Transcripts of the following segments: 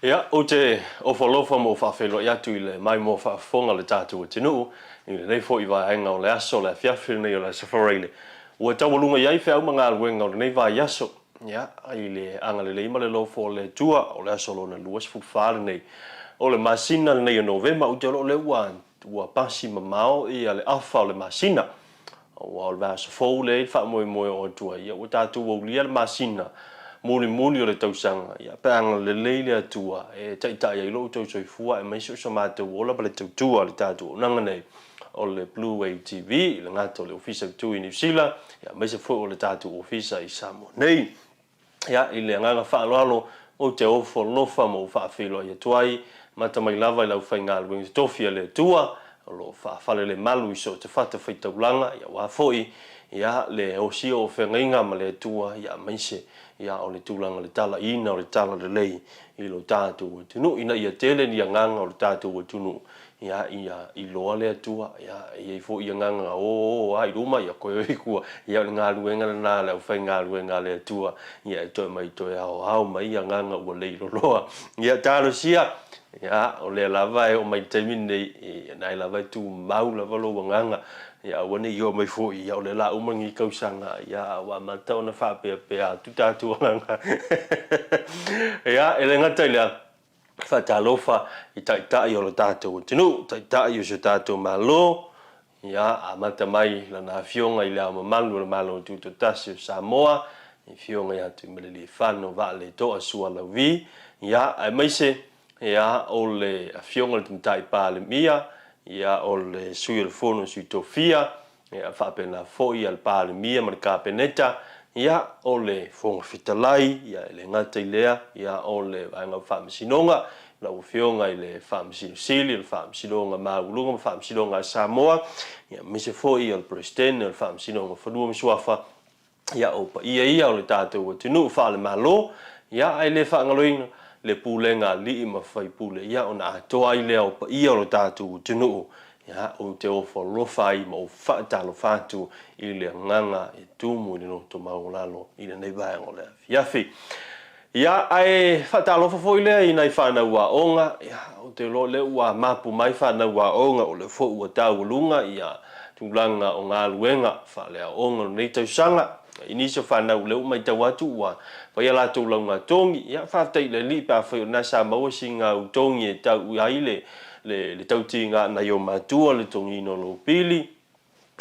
Ia, ou te ofo alofa ma ou faafeiloai atu i le maimoa faafofoga o le tatou atunuu i lenei foi vaega o le aso, le afiafi lenei o le Aso Faraile. Ua taualuga i ai feau ma galuega o lenei vaiaso, ia, i le agalelei ma le alofa o le Atua, o le aso lona 24 lenei o le masina lenei o Novema. Ou te iloa o lea ua ua pasi mamao ia le afa o le masina, aua o le vaiaso fou lea e i ai le faamoemoe o atu ai, ia ua tatou aulia le masina mulimuli o le tausaga, ia pe a agalelei le Atua e taitai ai lo outou soifua aemaise o so matou ola ma le tautua a le tatou auaunaga nei o le Blue Wave TV, i le gata o le Ofisa Autu i Niu Sila, ia aemaise foi o le tatou Ofisa i Samoa nei. Ia, i le agaga faaaloalo, ou te ofo alofa ma ou faafeiloai atu ai, mata mai lava i le aufaigaluega totofi a le Atua, o lo o faafalelemalu i so o se fatafaitaulaga, ia aua foi, ia, le osia o feagaiga ma le Atua, ia aemaise, ia, o le tulaga o le talaiina o le talalelei i lo tatou atunuu, ina ia tele ni agaga o le tatou atunuu Ia, ia iloa le Atua, ia, e i ai foi agaga o o a i luma, ia toe o i tua. Ia, o le galuega lena a le aufaigaluega a le Atua, ia e toe mai toe aoao mai agaga ua leiloloa. Ia, talosia, ia, o lea lava e oo mai i le taimi lenei, ia, na e lava e tumau lava lou agaga, ia aua ne i oo mai foi, ia o lea o le a uma lenei tausaga, ia, a ua amata ona faapeapea atu tatou agaga. Ia, e le gata i lea, Faatalofa i Taitai o lo tatou atunuu, Taitai o si o tatou Malo, ia amata mai Lana Afioga i Le Ao Mamalu o le Malo Tutoatasi o Samoa, le Afioga ia Tuimalealiifano Vaaletoa Sualauvi, ia aemaise ia o le Afioga i le Tamaitai Palemia, ia o le Sui o le Fono a Sui Tofia, Ia faapena foi a le Palemia ma le Kapeneta, ia, o le Fofoga Fetalai, ia, e le gata i lea, ia, o le Vaega o Faamasinoga, lau Afioga i le Faamasino Sili o le Faamasinoga Maualuga ma Faamasinoga a Samoa, ia, aemaise foi o le Peresetene o le Faamasinoga o Fanua ma Suafa, Ia, o paia ia o le tatou atunuu faale-Malo, ia, ae le faagaloina le pulega a alii ma faipule, ia, ona atoa ai lea o paia o le tatou atunuu, ia, ou te ofo alofa ai ma ou faatalofa atu i le agaga e tumu i le loto maualalo i lenei vaega o le afiafi. Ia, ae faatalofa foi lea i nai fanau aoga, ia, ou te iloa o lea ua mapu mai fanau aoga, o lea foi ua taualuga ia tulaga o galuega faaleaoga o lenei tausaga. I nisi o fanau o lea ua matau atu ua fai a latou lauga togi, ia, faafetai i le Alii pe afai o lena sa maua sina au togi e tau ai le, le, le tautiga a nai ou matua, le togiina o lou pili.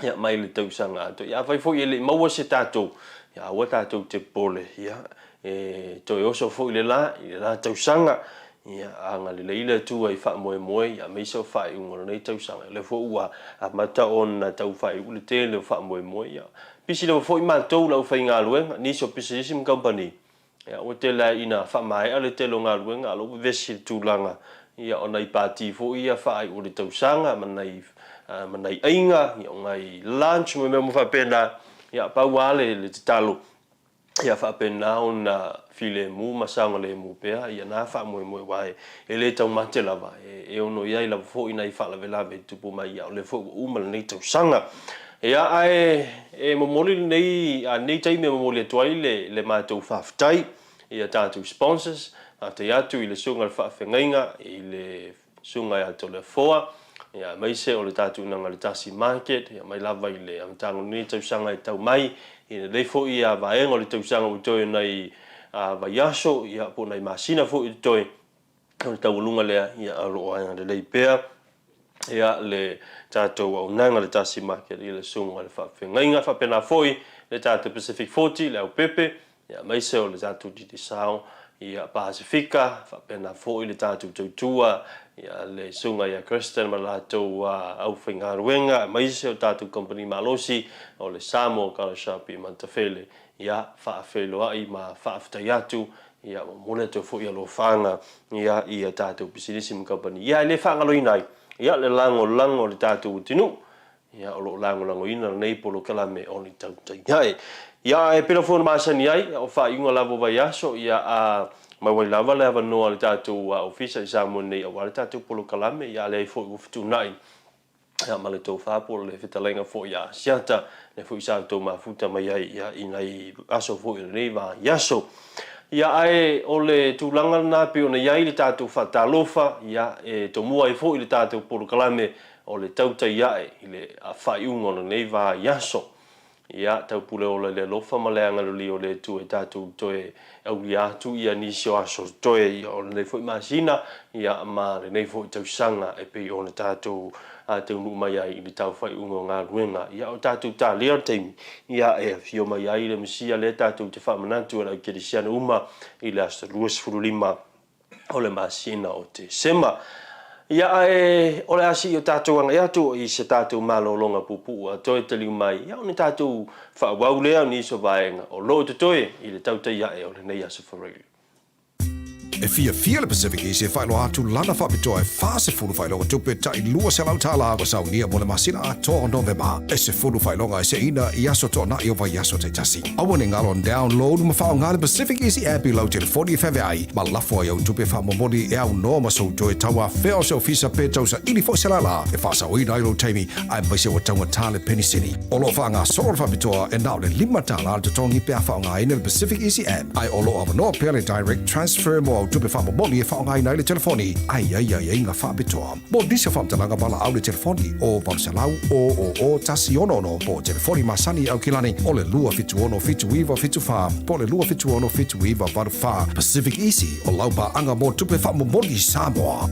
ia, mai le tausaga atoa. Ia, afai foi e le i maua se tatou, ia, aua tatou te popole, ia, e toe oso foi le la i le la tausaga, ia, agalelei le Atua i faamoemoe, ia, aemaise o faaiuga o lenei tausaga. O lea foi ua amata ona tau faaiu le tele o faamoemoe, ia, pisi lava foi matou le aufaigaluega, nisi o pisinisi ma kamupani, Ia, ua tele lava ina faamaea le tele o galuega, a o lou vevesi i le tulaga, ia, o nai pati foi ia faaiu o le tausaga ma nai, ma nai aiga, ia, o nai lunch ma mea uma faapena. Ia, pau lava le, le tatalo, ia faapena ona filemu ma saogalemu pea ia na faamoemoe, aua e, e le taumate lava, e, e ono i ai lava foi nai faalavelave e tupu mai, ia, o lea foi ua uma lenei tausaga. Ia, ae e momoli lenei, a lenei taimi e momoli atu ai le, le matou faafetai i a tatou sponsors, faafetai atu i le Susuga i le Faafeagaiga, i le Susuga ia Toleafoa, ia, aemaise o le tatou Nagaletasi Market, ia, mai lava i le amataga o lenei tausaga e tau mai i lenei foi vaega o le tausaga ua toe nai vaiaso, ia, po o nai masina foi o totoe, o le taualuga lea, ia, o lo o agalelei pea ia, le tatou auaunaga, le Tasi Market i le Susuga i le Faafeagaiga. Faapena foi le tatou Pacific 40, le Aupepe, ia, aemaise o le tatou Digicel, ia, Pasifika, faapena foi le tatou tautua, ia, le Susuga ia Kristen ma le latou aufaigaluega, aemaise o le tatou kamupani malosi o le Samoa Colour Shop i Matafele. Ia, faafeiloai ma faafetai atu, ia, momoli atu ai foi alofaga, ia, i a tatou pisinisi ma kamupani. Ia, e le faagaloina ai, ia, le lagolago a le tatou atunuu, ia, o lo o lagolagoina lenei polokalame o le Tautai Ae. Ia, e pei foi ona masani ai, o faaiuga lava o vaiaso, ia, a maua ai lava le avanoa a le tatou Ofisa i Samoa nei aua le tatou polokalame, ia, a leai foi ua fetuunai ia, ma le tofa po o le fetalaiga foi ia Asiata, lea foi sa outou mafuta mai ai ia, i nai aso foi o lenei vaiaso. Ia, ae o le tulaga lena e pei ona i ai le tatou faatalofa, ia, e tomua ai foi le tatou polokalame o le tautai ae i le faaiuga o lenei vaiaso. Ia, taupule ola i le alofa ma le agalelei o le Atua e tatou toe aulia atu ia nisi o aso totoe ia o lenei foi masina ia ma lenei foi tausaga e pei ona tatou taunuu mai ai i le tau faaiuga o galuega. Ia, o tatou talia le taimi ia e afio mai ai le Mesia lea tatou te faamanatu e le aukerisiano uma i le aso 25 o le masina o Tesema. Ia, ae o le a sii o tatou agai atu i se tatou malologa puupuu a toe taliu mai, ia ona tatou faaauau lea o nisi o vaega o lo o totoe i le tautai ae o lenei Aso Faraile. E fiafia le Pacific Easy e faailoa atu lana faapitoa e 40 faailoga tupe tai $200 ua saunia mo le masina atoa o Novema. E 10 faailoga e seina i aso toanai o vaiaso taitasi. Aua ne galo download ma faaaoga le Pacific Easy app i lau telefoni e feaveai ma lafo ai au tupe faamomoli e aunoa ma sou toe tauafea o se ofisa pe tausaili foi se lala e faasaoina ai lou taimi aemaise ua taugata le penisini. O lo o faagasolo le faapitoa e na o le $5 le totogi pe a faaaogaina le Pacific Easy app ae o lo o avanoa pea le direct transfer mo au tupe faamomoli e faaaogaina ai le telefoni ae i ai aiaiga faapitoa. Mo nisi o faamatalaga valaau le telefoni o 800 000 166 po o telefoni masani i Aukilani o le 276 7974 po o le 276 7984. Pacific Easy o lau paaga mo tupe faamomoli i Samoa.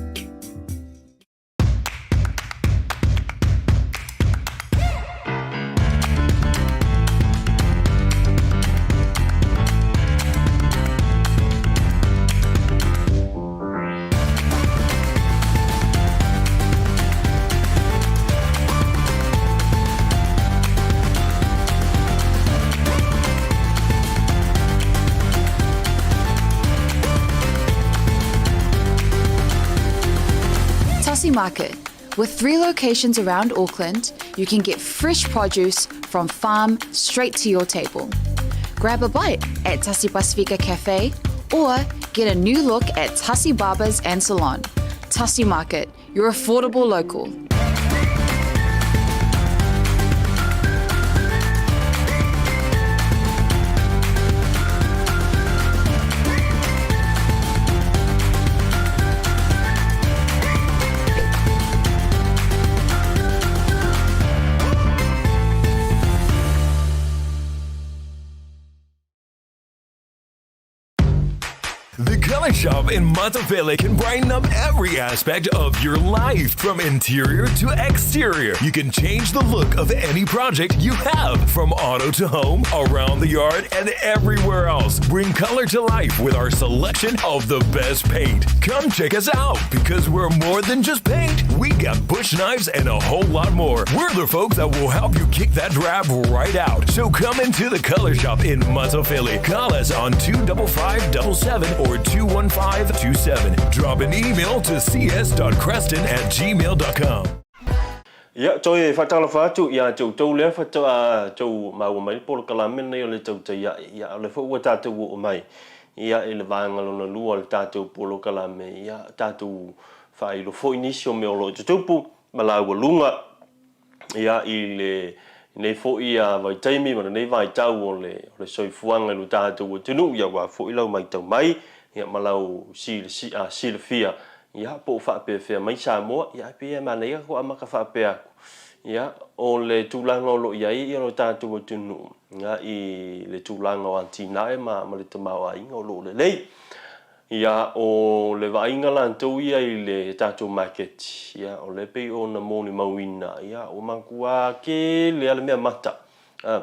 Tasi Market. With three locations around Auckland, you can get fresh produce from farm straight to your table. Grab a bite at Tasi Pasifika Cafe or get a new look at Tasi Barbers and Salon. Tasi Market, your affordable local. The Color Shop in Matafele can brighten up every aspect of your life, from interior to exterior. You can change the look of any project you have, from auto to home, around the yard, and everywhere else. Bring color to life with our selection of the best paint. Come check us out because we're more than just paint. We got bush knives and a whole lot more. We're the folks that will help you kick that drab right out. So come into the Color Shop in Matafele. Call us on 25577 or 21527. Drop an email to cs.creston at gmail.com. Ia, toe faatalofa atu ia te outou lea faatoa tou maua mai le polokalame lenei o le tautai ae. Ia, o lea foi ua tatou oo mai ia i le vaega lona lua o le tatou polokalame, ia tatou faailo foi nisi o mea o lo o tutupu ma laualuga ia i lenei foi vaitaimi ma lenei vaitau o le o le soifuaga i lo tatou atunuu, ia aua foi lau maitau mai ia ma lau silafia ia po o faapefea mai Samoa, ia ae pei e manaia ko amata faapea atu ia o le tulaga o lo o i ai ia lo tatou atunuu ia i le tulaga o atinae ma ma le tamaoaiga o lo o lelei. Ia, o le vaaiga latou ia i le tatou maketi, ia, o lea e pei ona molimauina, ia, ua matua tele lava le mea mata. A,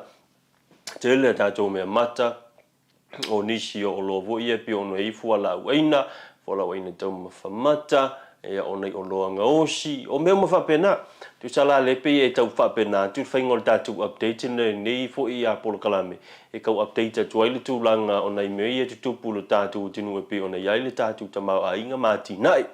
tele a tatou mea mata, o nisi o oloa foi ia e pei ona i ai fualaau aina, fualaau aina taumafa mata, ia, o nai oloa gaosi, o mea uma faapena. Tusa la lea e pei e tau faapena atu le faiga o le tatou update lenei foi polokalame, e tau update atu ai le tulaga o nai mea ia e tutupu i lo tatou atunuu e pei ona i ai le tatou tamaoaiga ma atinae.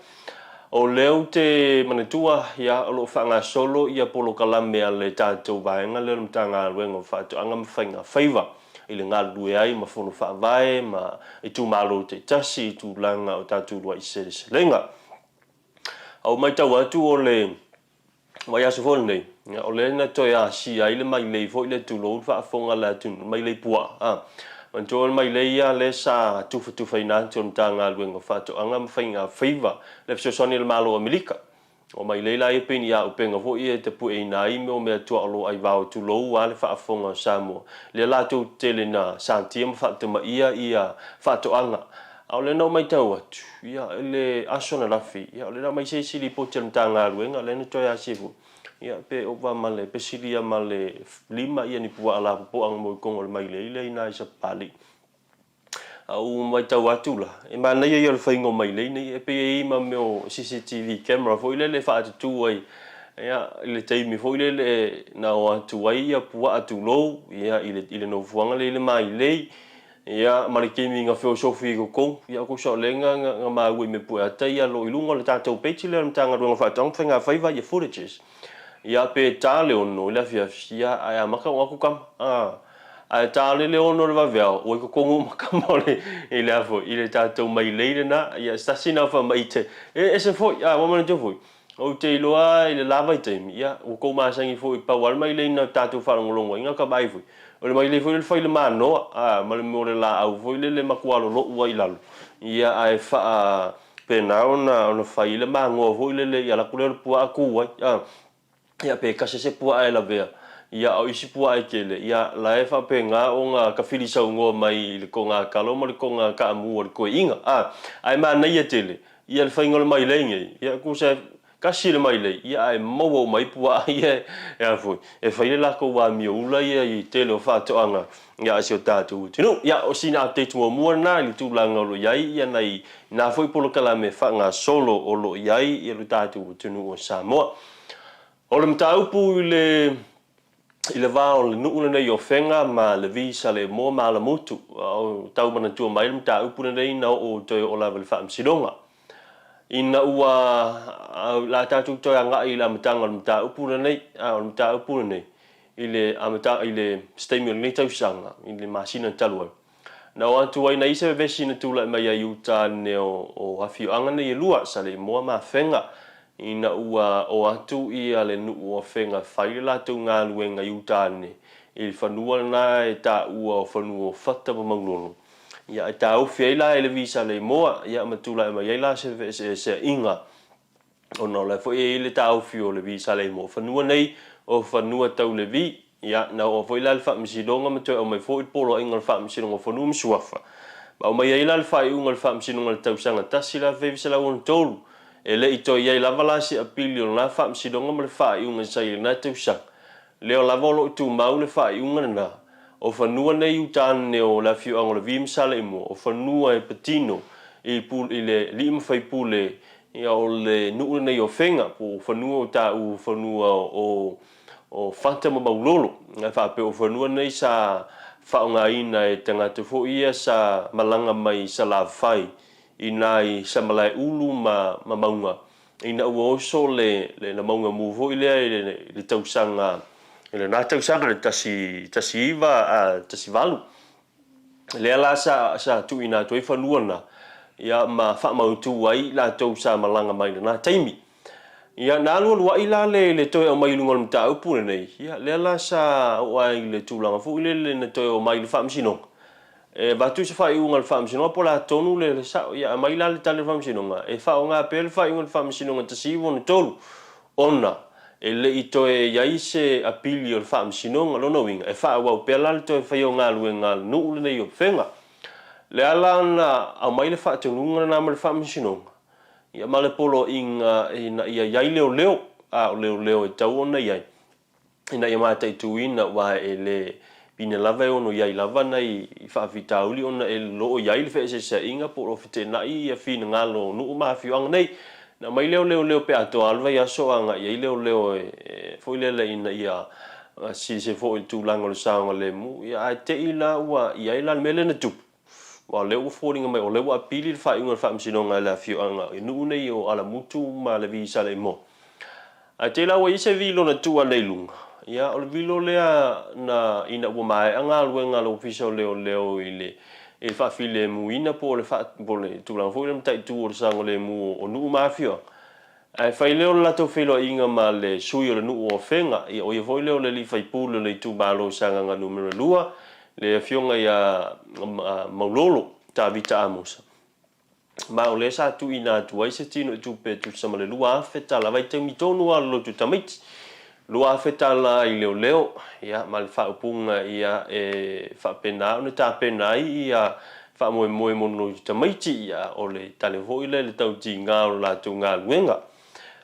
O lea ou te manatua, ia, o lo o faagasolo ia polokalame a le tatou vaega lea o le Matagaluega o Faatoaga ma Faiga Faiva i le galulue ai ma Fono Faavae ma itumalo taitasi i tulaga o tatou uluai seleselega. A ua matau atu o le vaiaso foi lenei, o lea na toe asia ai le mailei foi lea tulou le faafofoga a le atunuu, le mailei puaa. Manatua o le mailei ia lea sa tufatufaina atu e le Matagaluega o Faatoaga ma Faiga Faiva le fesoasoani a le Malo o Amerika. O mailei la ia pei ni auupega foi ia e tapueina ai mea o mea tuaolo aivao tulou a le faafofoga o Samoa lea latou tele na satia ma faatamaia ia faatoaga. A o lea na ou maitau atu, ia i le aso ananafi, ia o lea na aumai se isi lipoti a le Matagaluega lea na toe asia foi, ia pe ova ma le, pe silia ma le 5 ia ni puaa lapopoa na maua i totonu o le mailei lea i ina i Sapapalii. A ua matau atu la, e manaia ia o le faiga o mailei nei, e pei e i ai ma mea o CCTV camera foi lele e faatutu ai ia, i le taimi foi lele na o atu ai ia puaa tulou ia, i le, i le nofoaga lea i le mailei, ia, ma le taimi na feosofi ai i totonu. Ia, tusa o lea na, na, na maua i mea pueata ia lo i luga o le tatou page lea o le Matagaluega o Faatoaga ma Faigafaiva ia footages. Ia, pe ta le 6 i le afiafi, ia, ae amata ona o atu tama. A. Ae ta le le 6 o le vaveao, ua i totonu uma tama o le, i le a foi, i le tatou mailei lena. Ia, se tasi lena o faamaite. E ese foi, a, ua manatua foi, ou te iloa i le la vaitaimi, ia, ua tou masani foi, pau lava le mailei na tatou faalogologo ai, na ta vaai foi, o le mailei foi lele fai i le manoa, a, ma le mea o le laau foi lele e matua lolo'u ai i lalo, ia, ae faapena ona, ona fai i le manoa foi lele, ia alu atu lea o le puaa tu ai, a. Ia pe tasi se puaa e lavea, ia a o isi puaa e tele, ia la e faapena ona tafili saunoa mai i le toga talo ma le toga taamu a le toeaina. A, ae manaia tele, ia le faiga o le mailei nei, ia tusa e tasi le mailei, ia ae maua uma ai puaa ia e a foi, e fai le latou amio ula ia i tele o faatoaga ia a si o tatou atunuu. Ia o sina update muamua lena i le tulaga o lo o i ai ia nai na foi polokalame faagasolo o lo o i ai ia lo tatou atunuu o Samoa. O le mataupu i le i le va o le nuu lenei o Afega ma Levi Saleimoa ma Alamutu, a tau manatua mai le mataupu lenei na oo toe oo lava i le Faamasinoga. Ina ua o le a tatou toe agai i le amataga o le mataupu lenei, a o le mataupu lenei i le amata i le se taimi o lenei tausaga i le masina talu ai, Na o atu ai nai isi vevesi na tulai mai ai i uta ane o afioaga nei e lua, Saleimoa ma Afega, ina ua o atu ia le nuu o Afega e fai le latou galuega i uta ane i le fanua lena e taua o fanua o Fata ma Maulolo. Ia ae taofi ai la e le Vi Saleimoa, ia ma tulai mai ai la se feeseeseaiga ona o la foi e i ai le taofi o le Vi Saleimoa. O fanua nei, o fanua tau le Vi. Ia, na oo foi la le Faamasinoga ma toe aumai foi le Poloaiga o le Faamasinoga o Fanua ma Suafa, ma aumai ai la le faaiuga o le Faamasinoga i le tausaga 1963. E le i toe i ai lava la se apili o lena Faamasinoga ma le faaiuga sa i ai i lena tausaga. Lea lava o lo o tumau le faaiuga lena. O fanua nei i uta ane o le afioaga o Levi ma Saleimoa, o fanua e patino i i le alii ma faipule ia o le nuu lenei o Afega, po o fanua o taua o fanua o o Fata ma Maulolo. E faapea o fanua nei sa faaaogaina e tagata foi ia sa malaga mai Salafai i nai Samalaeulu ma ma Mauga ina ua oso le le mauga mu foi lea i le tausaga i lena tausaga le 1918. Lea la sa sa tuuina atu ai fanua na ia ma faamautu ai i latou sa malaga mai i lena taimi. Ia na alualuai la le le toe aumai i luga o le mataupu lenei, ia lea la sa oo ai i le tulaga foi lele na toe omai i le Faamasinoga. E avatu se faaiuga a le Faamasinoga po o le a tonu le le sao. Ia aumai la le tali a le Faamasinoga e faaaoga pea le faaiuga a le Faamasinoga 1963 ona e le i toe i ai se apili o le Faamasinoga. O lona uiga, e faaauau pea la le toe faia o galuega a le nuu lenei o Afega. Lea la na aumai le faatonuga lena ma le Faamasinoga, ia ma le poloaiga ina ia i ai leoleo, a o leoleo e tatau ona i ai, ina ia mataituina aua e le pine lava e ono i ai lava nai faafitauli ona e lo o i ai le feeseeseaiga po o lo o feteenai ia finagalo o nuu ma afioaga nei. Na aumai lea o leoleo pe atoa lava le vaiaso agai i ai leoleo e foi lele ina ia silasila foi i le tulaga o le saogalemu, ia ae te i la ua i ai la le mea lea na tupu. Aua o lea ua foliga mai o lea ua apili le faaiuga o le Faamasinoga e le afioaga i nuu nei o Alamutu ma Levi Saleimoa. Ae te i la ua i ai se vilo na tuu ane i luga, ia o le vilo lea na ina ua maea galuega a le Ofisa o Leoleo i le i le faafilemuina po o le faa po o le tulaga foi lea mataitu o le saogalemu o nuu ma afioaga. Ae fai lea o le latou feiloaiga ma le sui o le nuu o Afega, ia o ia foi lea o le alii faipule o le itumalo o Sagaga Nu.2, le Afioga ia Maulolo Tavita Amosa, ma o lea sa tuuina atu ai se tino i tupe e tusa ma le $2,000 vaitaimi tonu lava o le lotu tamaiti. $2,000 i leoleo, ia, ma le faaupuga ia e faapena ona tapena ai ia faamoemoe mo le lotu tamaiti, ia, o le tali foi lea i le tautiga o le latou galuega.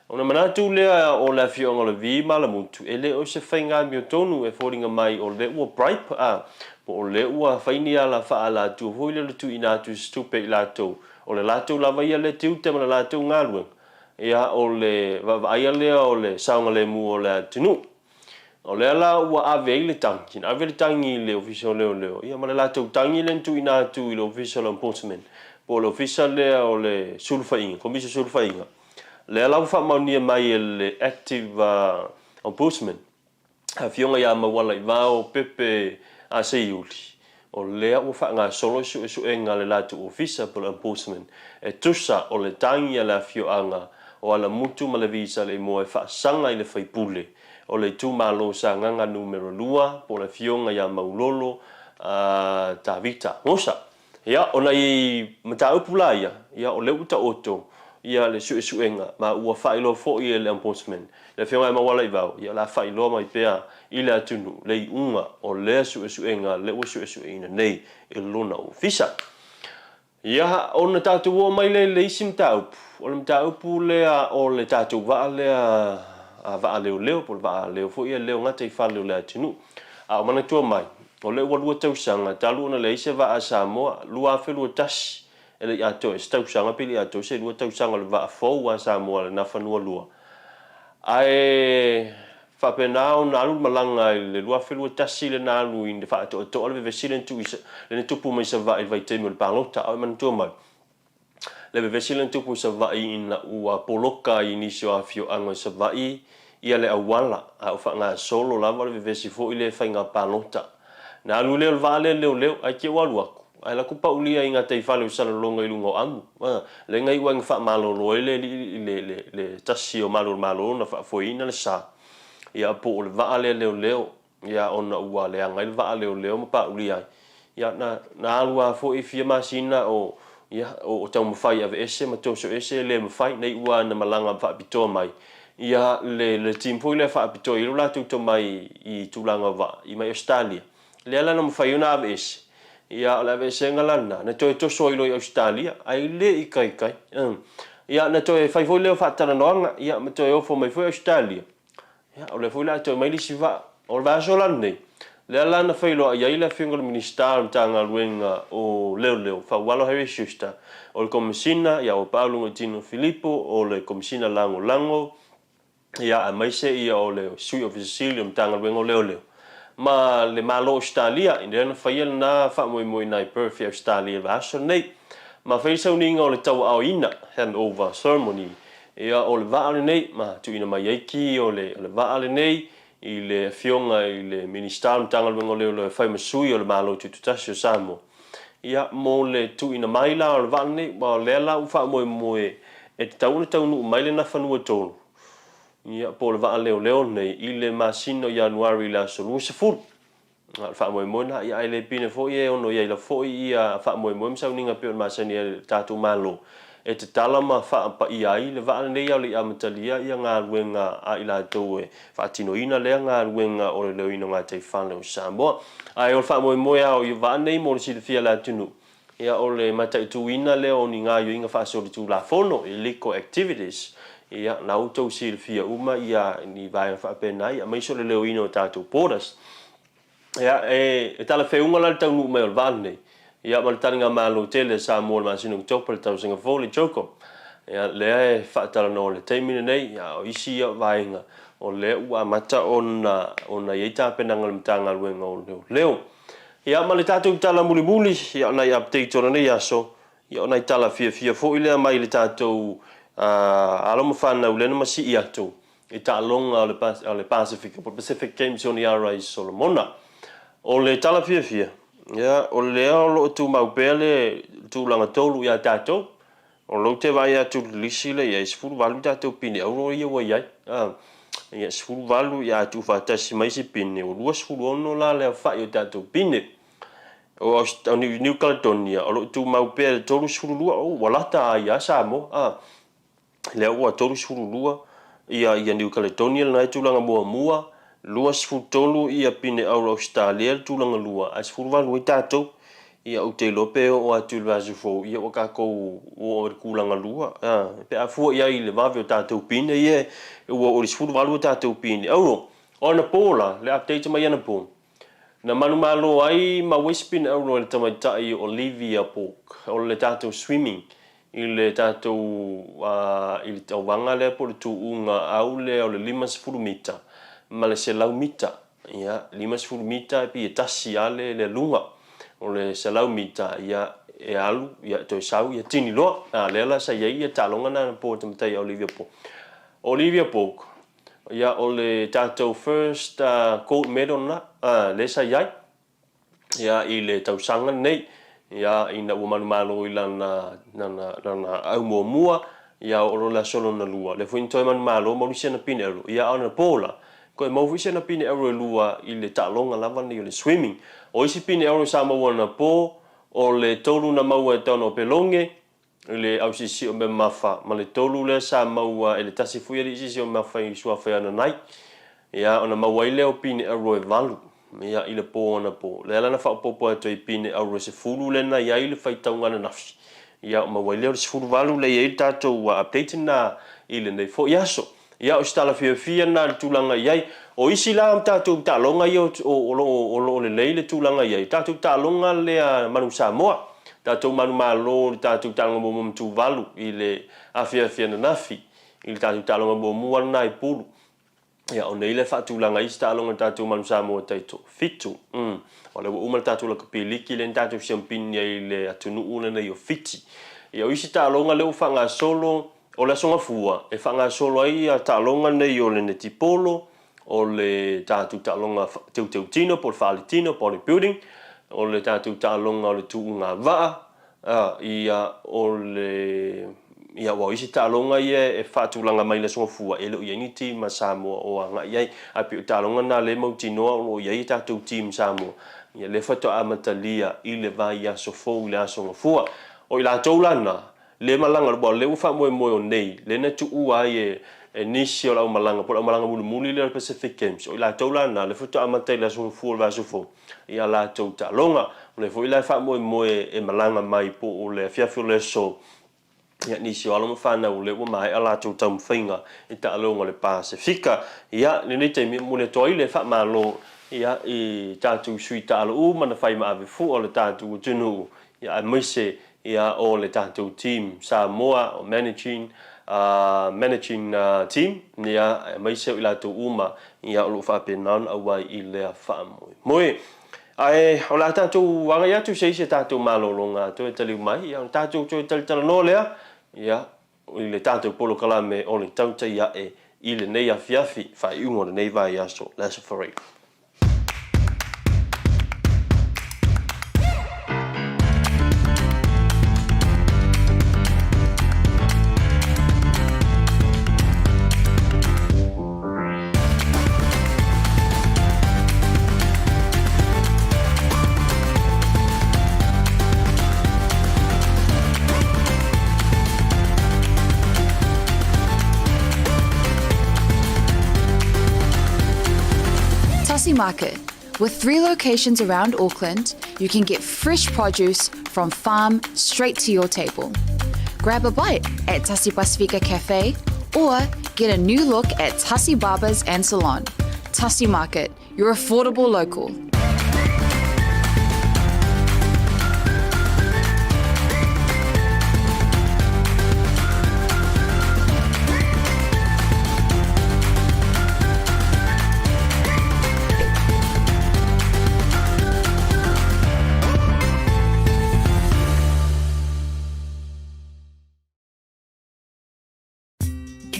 Ona manatu lea o le afioaga o Levi ma Alamutu, e le o se faiga amiotonu e foliga mai o lea ua bribe a, po o lea ua fai ni ala faaalatua foi lea o le tuuina atu o se tupe i latou, o le latou lava ia lea tiute ma le latou galuega, ia o le vaavaaia lea o le saogalemu o le atunuu. O lea la ua ave ai le tagi, na ave le tagi i le Ofisa o Leoleo, ia ma le latou tagi lea na tuuina atu i le Ofisa o le Ombudsman, po o le Ofisa lea o le Sulufaiga, Komisi o Sulufaiga. Lea la ua faamaonia mai e le Active Ombudsman, Afioga ia Maualaivao Pepe Aseiuli, o lea ua faagasolo suesuega a le latou Ofisa po o le Ombudsman e tusa o le tagi a le afioaga o Alamutu ma Levi Saleimoa e faasaga i le faipule o le itumalo Sagaga Numera 2 po o le Afioga ia Maulolo Tavita Gosa. Ia, o nai mataupu la ia, ia o lea ua taoto ia le suesuega ma ua faailoa foi e le Ombudsman, le Afioga ia Maualaivao, ia o le a faailoa mai pea i le atunuu le iuga o lea suesuega lea ua suesueina nei e lona ofisa. Ia, ona tatou oo mai lea i le isi mataupu, o le mataupu lea o le tatou vaa lea vaa leoleo, po o le vaa leo foi ia leo gataifale o le atunuu. A o manatua mai, o lea ua lua tausaga talu ona leai se vaa a Samoa, 2021, e le i atoa i se tausaga pe le i atoa i se lua tausaga o le vaa fou a Samoa le Nafanua 2. Ae faapena ona alu le malaga i le 2021 lea na alu i le faatoatoa le vevesi lea na tupu mai Savaii i le vaitaimi o le palota. A o e manatua mai, le vevesi lea na tupu i Savaii ina ua poloka ai i nisi o afioaga i Savaii ia le auala, a o faagasolo lava le vevesi foi lea i faiga palota. Na alu lea o le vaa lea leoleo, ae te i ua alu atu, ae alu atu paulia i gataifale o Salelologa i luga o amu. A, lea na iu ai ina faamalolo ai le alii, le, le, le tasi o malu o le Malo na faafoeina le sa, ia po o le vaa lea leoleo. Ia ona ua leaga ai le vaa leoleo ma paulia ai. Ia na, na alu lava foi fia masina o, ia, o taumafai e aveese ma toso ese, e le mafai, na iu lava ina malaga faapitoa mai ia le, le team foi lea faapitoa i ai lo latou tomai i tulaga o vaa i mai Ausetalia. Lea la na mafai ai ona aveese, ia o le aveesega la lena, na toe toso ai loa i Ausetalia, ae le i kaikai. Ia na toe fai foi lea o faatalanoaga, ia ma toe ofo mai foi Ausetalia, Ia, o lea foi o le a toe aumai le isi vaa. O le vaiaso la lenei, lea la na feiloai ai le Afioga i le Minisita o le Matagaluega o Leoleo, Faualo Harry Schuster, o le Komesina, ia Auapaau Lugaitino Filipo, o le Komesina Lagolago, ia aemaise ia o le Sui Ofisa Sili o le Matagaluega o Leoleo, ma le Malo o Ausetalia, lea na faia lena faamoemoe i Perth i Ausetalia i le vaiaso lenei. Ma fai le sauniga o le tauaaoina, handover ceremony, Ia, o le vaa lenei, ma tuuina mai ai ki o le, o le vaa lenei i le Afioga i le Minisita o le Matagaluega o Leoleo e fai ma sui o le Malo Tutoatasi o Samoa. Ia, mo le tuuina mai la o le vaa lenei, aua o lea la ua faamoemoe e tatau ona taunuu mai le Nafanua 3, ia, po o le vaa leoleo lenei i le masina o Ianuari i le aso 20. A o le faamoemoe lena, ia ae le pine foi e ono i ai lava foi ia faamoemoe ma sauniga pei ona masani ai le tatou Malo e tatala ma faapaia ai le vaa lenei a o le i amatalia ia galuega a i latou e faatinoina lea galuega o le leoina o gataifale o Samoa. Ae o le faamoemoe lava o ia vaa nei mo le silafia e le atunuu, Ia, o le mataituina lea o ni gaoioiga faasolitulafono, illegal activities, ia, na outou silafia uma ia ni vaega faapena, ia, aemaise o le leoina o tatou borders. Ia, e, e talafeauga la le taunuu mai o le vaa lenei, ia, ma le taligamalo tele a Samoa i le masina o Oketopa i le tausaga fou i le CHOGM. Ia, lea e faatalanoa i le taimi lenei, ia, o isi ia vaega o lea ua amata ona, ona i ai tapenaga a le Matagaluega o Leoleo. Ia ma le tatou tala mulimuli, ia o nai update o lenei aso, ia o nai tala fiafia foi lea mai le tatou alo ma fanau lea na masii atu i taaloga o le Pasefika po o le Pacific Games i Honiara i Solomona. O le tala fiafia, ia o lea o lo o tumau pea le tulaga tolu ia tatou. O lou te vaai atu i le lisi lea i ai, e 18 tatou pine auro ia ua i ai. Ia, 18 ia a tuufaatasi mai isi pine, ua 26 la le aofai o tatou pine. O New Caledonia o lo o tumau pea i le 32, oh, ua lata ai lava Samoa, a. Lea ua 32 ia ia New Caledonia lena e tulaga muamua, 23 ia pine auro Ausetalia le tulaga lua, ae 18 ai tatou. Ia ou te iloa pe oo atu i le vaiaso fou, ia ua tatou oo i le tulaga lua, a, pe a fua i ai i le vave o tatou pine ia ua oo i le 18 a tatou pine auro. O anapo la, le update mai anapo, Na manumalo ai ma Wespin Auro e le tamaitai o Olivia Bourke, o le tatou swimming i le tatou i le tauvaga lea po o le tuuga au lea o le 50 mita ma le 100 mita. Ia, 50 mita e pei e tasi lava le le aluga. O le 100 mita, ia, e alu, ia, toe sau, ia tini loa. A, lea la sa i ai ia taaloga na anapo a le tamaitai ia Olivia Bourke. Olivia Bourke, Ia o le tatou first gold medal lena lea sa i ai ia i le tausaga lenei ia ina ua manumalo i lana lana lana au muamua ia oo loa le aso lona lua lea foi na toe manumalo maua isi ana pine auro ia a o anapo la toe maua foi isi ana pine auro e lua i le taaloga lava lenei o le swimming. O isi pine auro sa maua anapo o le tolu na maua e Taona o Peloge i le ausiisii o Memafa, ma le tolu lea sa maua e le tasi foi alii siisii o Memafa i suafa ia Nanai. Ia, ona maua ai lea o pine auro e valu, ia, i le pō anapo. Lea la na faaopoopo atu ai pine auro e 10 lea na i ai le faitauga ananafi, ia, maua ai lea o le 18 lea e i ai le tatou update lena i lenei foi aso. Ia, o se tala fiafia lena i le tulaga e i ai. O isi la tatou taaloga ia o lo o lelei le tulaga e i ai, tatou taaloga lea Manu Samoa, tatou manumalo i le tatou taaloga muamua ma Tuvalu i le afiafi ananafi, i le tatou taaloga muamua lena i Pulu. Ia, o nei la e faatulaga ai isi taaloga a le tatou Manu Samoa taitoafitu. O lea ua uma le tatou lakapi liki lea na tatou siampini ai i le atunuu lenei o Fiti. Ia, o isi taaloga lea ua faagasolo, O le Aso Gafua e faagasolo ai taaloga nei o le netipolo, o le tatou taaloga teuteutino po o le faaletino, body building, o le tatou taaloga o le tuuga vaa, ia, o le, ia, aua o isi taaloga ia e faatulaga mai i le Aso Gafua e le o i ai ni team a Samoa o agai i ai. Ae pei o taaloga na lea e mautinoa o lo o i ai a tatou team Samoa, ia lea faatoa amatalia i le vaiaso fou i le Aso Gafua. O i latou la na, Le malaga, aua o lea ua faamoemoe o nei, lea na tuua ai e nisi o le aumalaga, po o le aumalaga mulimuli lea o le Pacific Games, o i latou la na, lea faatoa amata i le aso Gafua o le vaiaso fou, i a latou taaloga. O lea foi la e faamoemoe e malaga mai po o le afiafi o le aso, ia, nisi o alo ma fanau o lea ua maea latou taumafaiga i taaloga o le Pasefika. Ia, i lenei taimi, e momoli atu ai le faamalo, ia, i tatou sui taalo uma na fai ma ave fua o le tatou atunuu, ia, aemaise Ia o le tatou team Samoa o managing managing team ia aemaise o i latou uma ia o lo o faapena ona auai i lea faamoemoe. Ae o le a tatou agai atu i se isi a tatou malologa toe taliu mai ia ona tatou toe talatalanoa lea ia i le tatou polokalame o le Tautai Ae i lenei afiafi faaiuga o lenei vaiaso le Aso Faraile. Tasi Market. With three locations around Auckland, you can get fresh produce from farm straight to your table. Grab a bite at Tasi Pasifika Cafe or get a new look at Tasi Barbers and Salon. Tasi Market, your affordable local.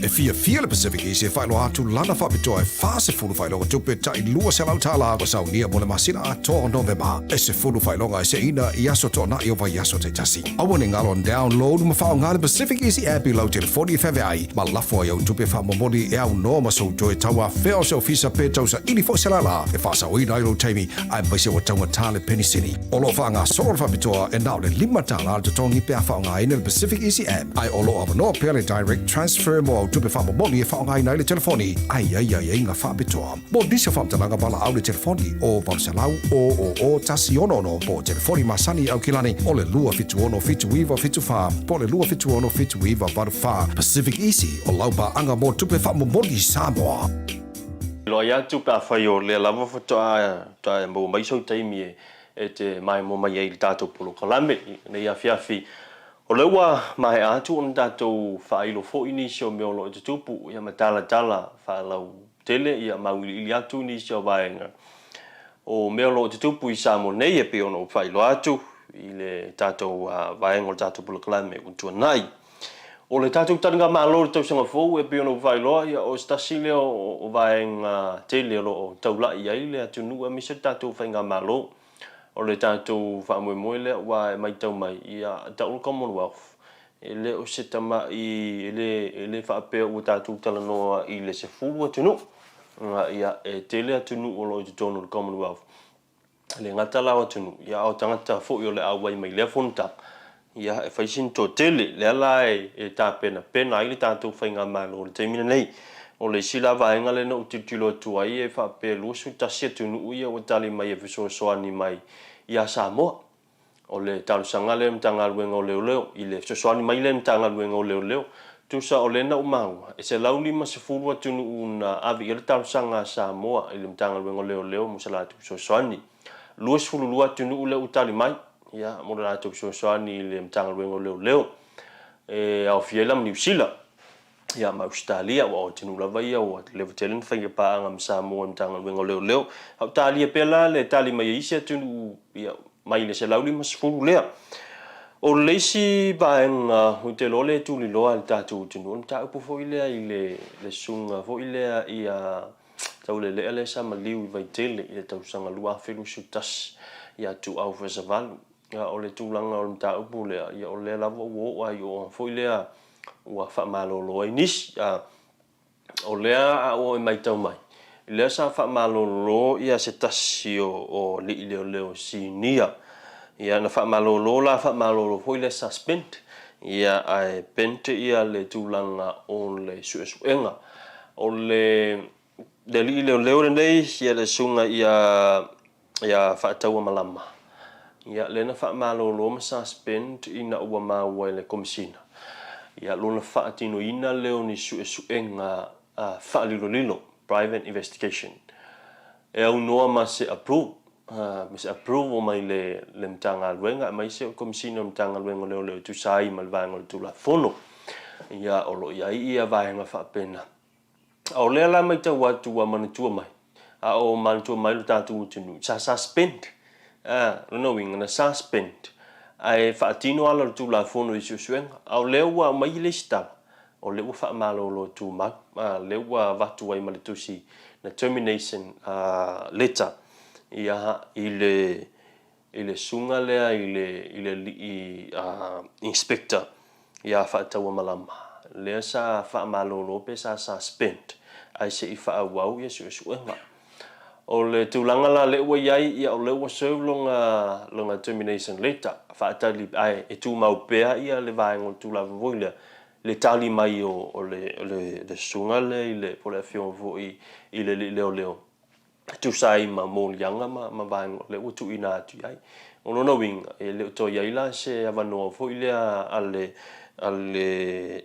E E fiafia le Pacific Easy e faailoa atu lana faapitoa e 40 faailoga tupe tai $200 ua saunia mo le masina atoa o Novema. E 10 faailoga e seina i aso toanai o vaiaso taitasi. Aua ne i galo download ma faaaoga le Pacific Easy app i lau telefoni e feaveai ma lafo ai au tupe faamomoli e aunoa ma sou toe tauafea o se ofisa pe tausaili foi se lala e faasaoina ai lou taimi aemaise ua taugata le penisini. O lo o faagasolo le faapitoa e na o le $5 le totogi pe a faaaogaina le Pacific Easy app, ae o lo o avanoa pea le Direct Transfer mo au tupe faamomoli e faaaogaina ai le telefoni ae i ai aiaiga faapitoa. Mo nisi o faamatalaga valaau le telefoni o 800 000 166 po o telefoni masani i Aukilani o le 276 7974 po o le 276 7984. Pacific Easy o lau paaga mo tupe faamomoli i Samoa. Loa atu pe afai o lea lava faatoa toe maua mai sou taimi e te maemo mai ai i le tatou polokalame i lenei afiafi. O lea ua maea atu ona tatou faailo foi nisi o mea o lo o tutupu ma talatala faalautele ma auiliili atu nisi o vaega o mea o lo o tutupu i Samoa nei e pei ona ou faailoa atu i le tatou vaega o le tatou polokalame ua tuanai. O le tatou taligamalo i le tausaga fou e pei ona ou faailoa, ia o se tasi lea o vaega tele o lo o taulai i ai le atunuu aemaise le tatou faigamalo. O le tatou faamoemoe lea aua e matau mai, ia tau le Commonwealth, e le o se tamai, e le, e le faapea ua tatou talanoa i le 10 atunuu. Ia, e tele atunuu o lo o i totonu o le Commonwealth. E le gata la o atunuu, ia a o tagata foi o le auai mai lea fonotaga, ia e fai sina toatele. Lea la e tapenapena ai le tatou faigamalo i le taimi lenei. O le isi la vaega lea na ou tilotilo atu ai e faapea e 21 atunuu ia ua tali mai e fesoasoani mai ia Samoa. O le talosaga lea i le Matagaluega o Leoleo, i le fesoasoani mai lea i le Matagaluega o Leoleo. Tusa o lea na ou maua, e 150 atunuu na ave i ai le talosaga a Samoa i le Matagaluega o Leoleo mo se latou fesoasoani. 22 atunuu lea ua tali mai, ia, mo le latou fesoasoani i le Matagaluega o Leoleo. E aofia ai la ma Niu Sila. Ia, ma Ausetalia, aua o atunuu lava ia ua leva tele ona fai paaga ma Samoa i Matagaluega o Leoleo. A o talia pea la le tali mai a isi atunuu, ia, mai le 150 lea. O le isi vaega ou te iloa lea e tuliloa e le tatou atunuu, o le mataupu foi lea i le, le susuga foi lea ia Taulelea lea sa maliu i Vaitele i le tausaga 2021 ia Tuau Fasavalu. O le tulaga o le mataupu lea, ia o lea lava ua oo lava i oo foi lea ua faamalolo ai nisi. O lea a ua e matau mai, lea sa faamalolo ia se tasi o alii leoleo sinia. Ia na faamalolo la, faamalolo foi lea suspend, ia ae pent ia le tulaga o le suesuega. O le alii leoleo lenei, ia le susuga ia ia Faatauamalama, ia lea na faamalolo ma suspend ina ua maua e le Komesina ia lona faatinoina lea o ni suesuega faalilolilo, private investigation, e aunoa ma se approve, ma se approval mai le le Matagaluega aemaise o le Komesina o le Matagaluega o Leoleo e tusa ai ma le vaega o le Tulafono. Ia o lo o i ai ia vaega faapena. A o lea la matau atu ua manatua mai, a o manatua mai lo tatou atunuu, sa suspend. A, lona uiga, na suspend, ae faatino ala o le Tulafono i suesuega. A o lea ua aumai le isi tala, o lea ua faamalolo tumau. A, lea ua avatu ai ma le tusi, le termination letter, ia, i le, i le susuga lea i le, i le alii inspector ia Faatauamalama, lea sa faamalolo pe sa suspend ae se i faaauau ia suesuega. O le tulaga la lea ua i ai, ia o lea ua serve lona, lona termination letter, faatali, ae e tumau pea ia le vaega o le Tulafono foi lea, le tali mai o, o le, o le, le susuga lea i le, po o le afioga foi i le alii leoleo, e tusa ai ma moliaga ma vaega o lea ua tuuina atu i ai. O lona uiga, e le o toe i ai la se avanoa foi lea a le, a le,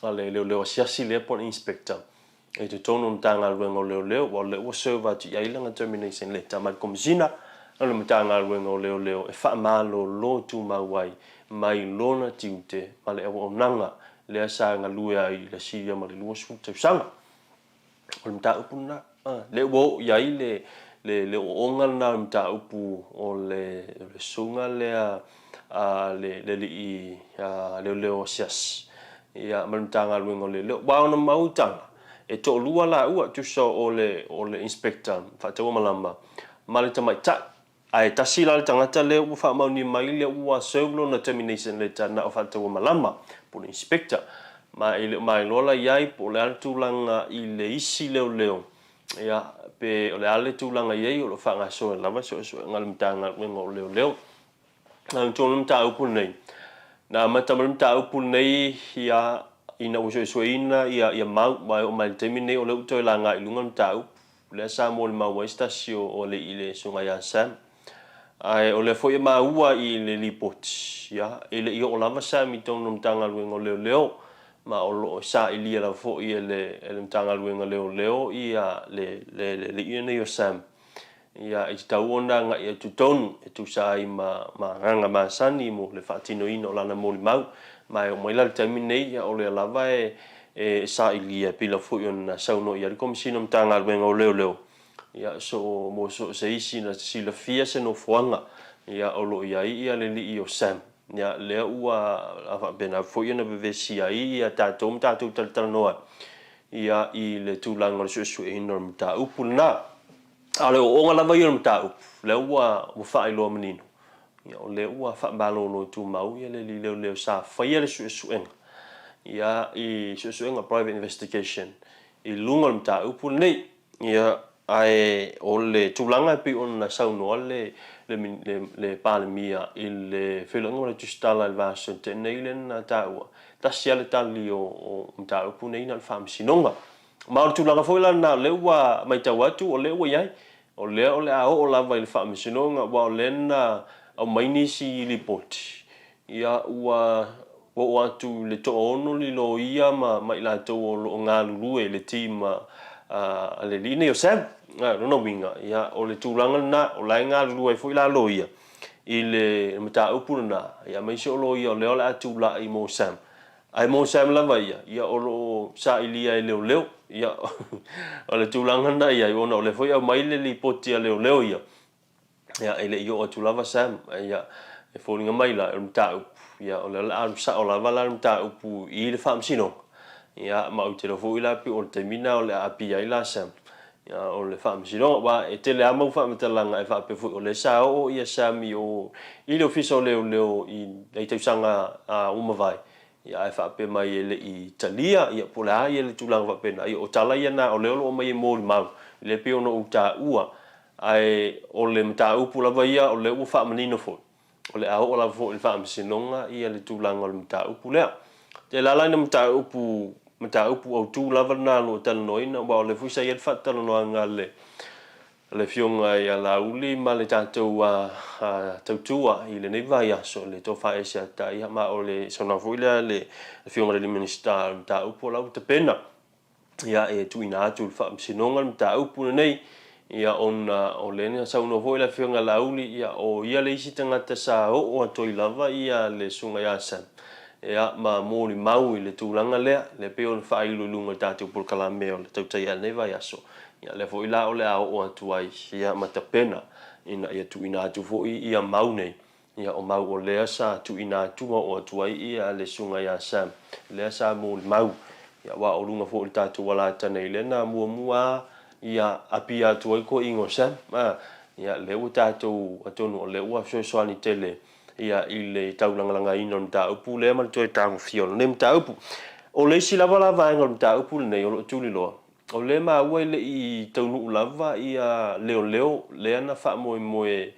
a le leoleo asiasi lea po o le inspector i totonu o le Matagaluega o Leoleo, aua o lea ua serve atu i ai lana termination letter mai le Komesina o le Matagaluega o Leoleo e faamalolo tumau ai mai lona tiute ma le auaunaga lea sa galue ai i le silia ma le 20 tausaga. O le mataupu lena, lea ua oo i ai le, le, le ooooga lena o le mataupu o le, o le susuga lea a le, le alii leoleo asiasi. Ia, ma le Matagaluega o Leoleo. Aua ona mau tala, e toalua laua, tusa o le, o le Inspector Faatauamalama ma le tamaitai. Ae tasi la le tagata lea ua faamaonia mai lea ua serve lona termination letter na o Faatauamalama, po o le Inspector. Ma e le o mailoa la i ai po o le a le tulaga i le isi leoleo, ia, pe o le a le tulaga i ai, o lo o faagasolo lava suesuega a le Matagaluega o Leoleo. Na tonu le mataupu lenei. Na amata mai le mataupu lenei ia ina ua suesueina ia ia mau ma e oo mai le taimi lenei o lea ua toe laga i luga le mataupu. Lea sa molimau ai se tasi o o alii le Susuga ia Sam. Ae o lea foi e maua i le lipoti, ia, e le i oo lava Sam i totonu o le Matagaluega o Leoleo, ma o lo o sailia lava foi e le e le Matagaluega o Leoleo ia le le le alii lenei o Sam. Ia, e tatau ona agai atu tonu e tusa ai ma ma agaga masani mo le faatinoina o lana molimau. Ma e oo mai la i le taimi lenei, ia o lea lava e e sailia e pei lava foi ona saunoa i ai le Komesina o Matagaluega o Leoleo, ia so mo so o se isi na te silafia se nofoaga, ia o lo o i ai ia le alii o Sam. Ia lea ua faapena foi ona vevesi ai ia tatou ma tatou talatalanoa ai, ia i le tulaga o le suesueina o le mataupu lena. A o le ooooga lava ia o le mataupu, lea ua ua faailoa manino, ia o lea ua faamalolo tumau ia le alii leoleo sa faia le suesuega, ia i suesuega private investigation i luga o le mataupu lenei. Ia, ae o le tulaga e pei ona saunoa le le le Palemia i le feiloaiga ma le tusitala i le vaiaso na tea nei lea na taua, tasi lava le tali o o mataupu nei na o le Faamasinoga. Ma o le tulaga foi la lena o lea ua matau atu o lea ua i ai, o lea o le a oo lava i le Faamasinoga aua o lea na aumai nisi lipoti, ia ua oo atu i le toaono ni loia ma ma i latou o lo o galulue i le team a le alii nei o Sam. O lona uiga, ia o le tulaga lena, o la e galulue ai foi la loia i le mataupu lena, ia aemaise o loia o lea o le a tulai mo Sam. Ae mo Sam lava ia, ia o lo o sailia e leoleo. Ia, o le tulaga lena i ai, ona o lea foi e aumai le lipoti a leoleo ia, ia e le i oo atu lava Sam. Ia, e foliga mai la, o le mataupu, ia o lea o le a alu sao lava la le mataupu i le Faamasinoga. Ia, ma ou te iloa foi la pei o le taimi lena o le a apia ai la Sam. Ia, o le Faamasinoga, aua e tele lava mau faamatalaga e faapea foi o lea sa oo ia Sam i o i le Ofisa o Leoleo i nai tausaga ua mavae, ia ae faapea mai e le i talia, ia po o le a ia le tulaga faapena. Ia o tala ia na o lea o lo o aumai e molimau, lea e pei ona ou taua, ae o le mataupu lava ia o lea ua faamanino foi, O le a oo lava foi i le Faamasinoga ia le tulaga o le mataupu lea. E ala la ina mataupu, mataupu autu lava lena o lo o talanoaina, aua o lea foi sa i ai le faatalanoaga a le le Afioga ia Laauli ma le tatou tautua i lenei vaiaso i le Tofa Asiata, ia ma o le saunoaga foi lea a le Afioga i le Minisita o le mataupu o la ua tapena. ia e tuuina atu i le Faamasinoga le mataupu lenei, ia ona o lea na saunoa foi le Afioga ia Laauli, ia o ia le isi tagata sa oo atu ai lava ia le Susuga ia Sam, ia ma molimau i le tulaga lea, lea pei ona faailo i luga o le tatou polokalame o le tautai i lenei vaiaso, ia lea foi la o le a oo atu ai ia ma tapena ina ia tuuina atu foi ia mau nei Ia, o mau o lea sa tuuina atu ma oo atu ai ia le Susuga ia Sam, lea sa molimau, ia, aua o luga foi o le tatou alata nei lea na muamua a, ia, apia atu ai toeaiina o Sam, a, ia, lea ua tatou, atonu o lea ua fesoasoani tele, ia, i le taulagalagaina o le mataupu lea ma le toe tagofia o lenei mataupu. O le isi lava la vaega o le mataupu lenei o lo o tuliloa, O lea e maua e le i taunuu lava ia leoleo lea na faamoemoe,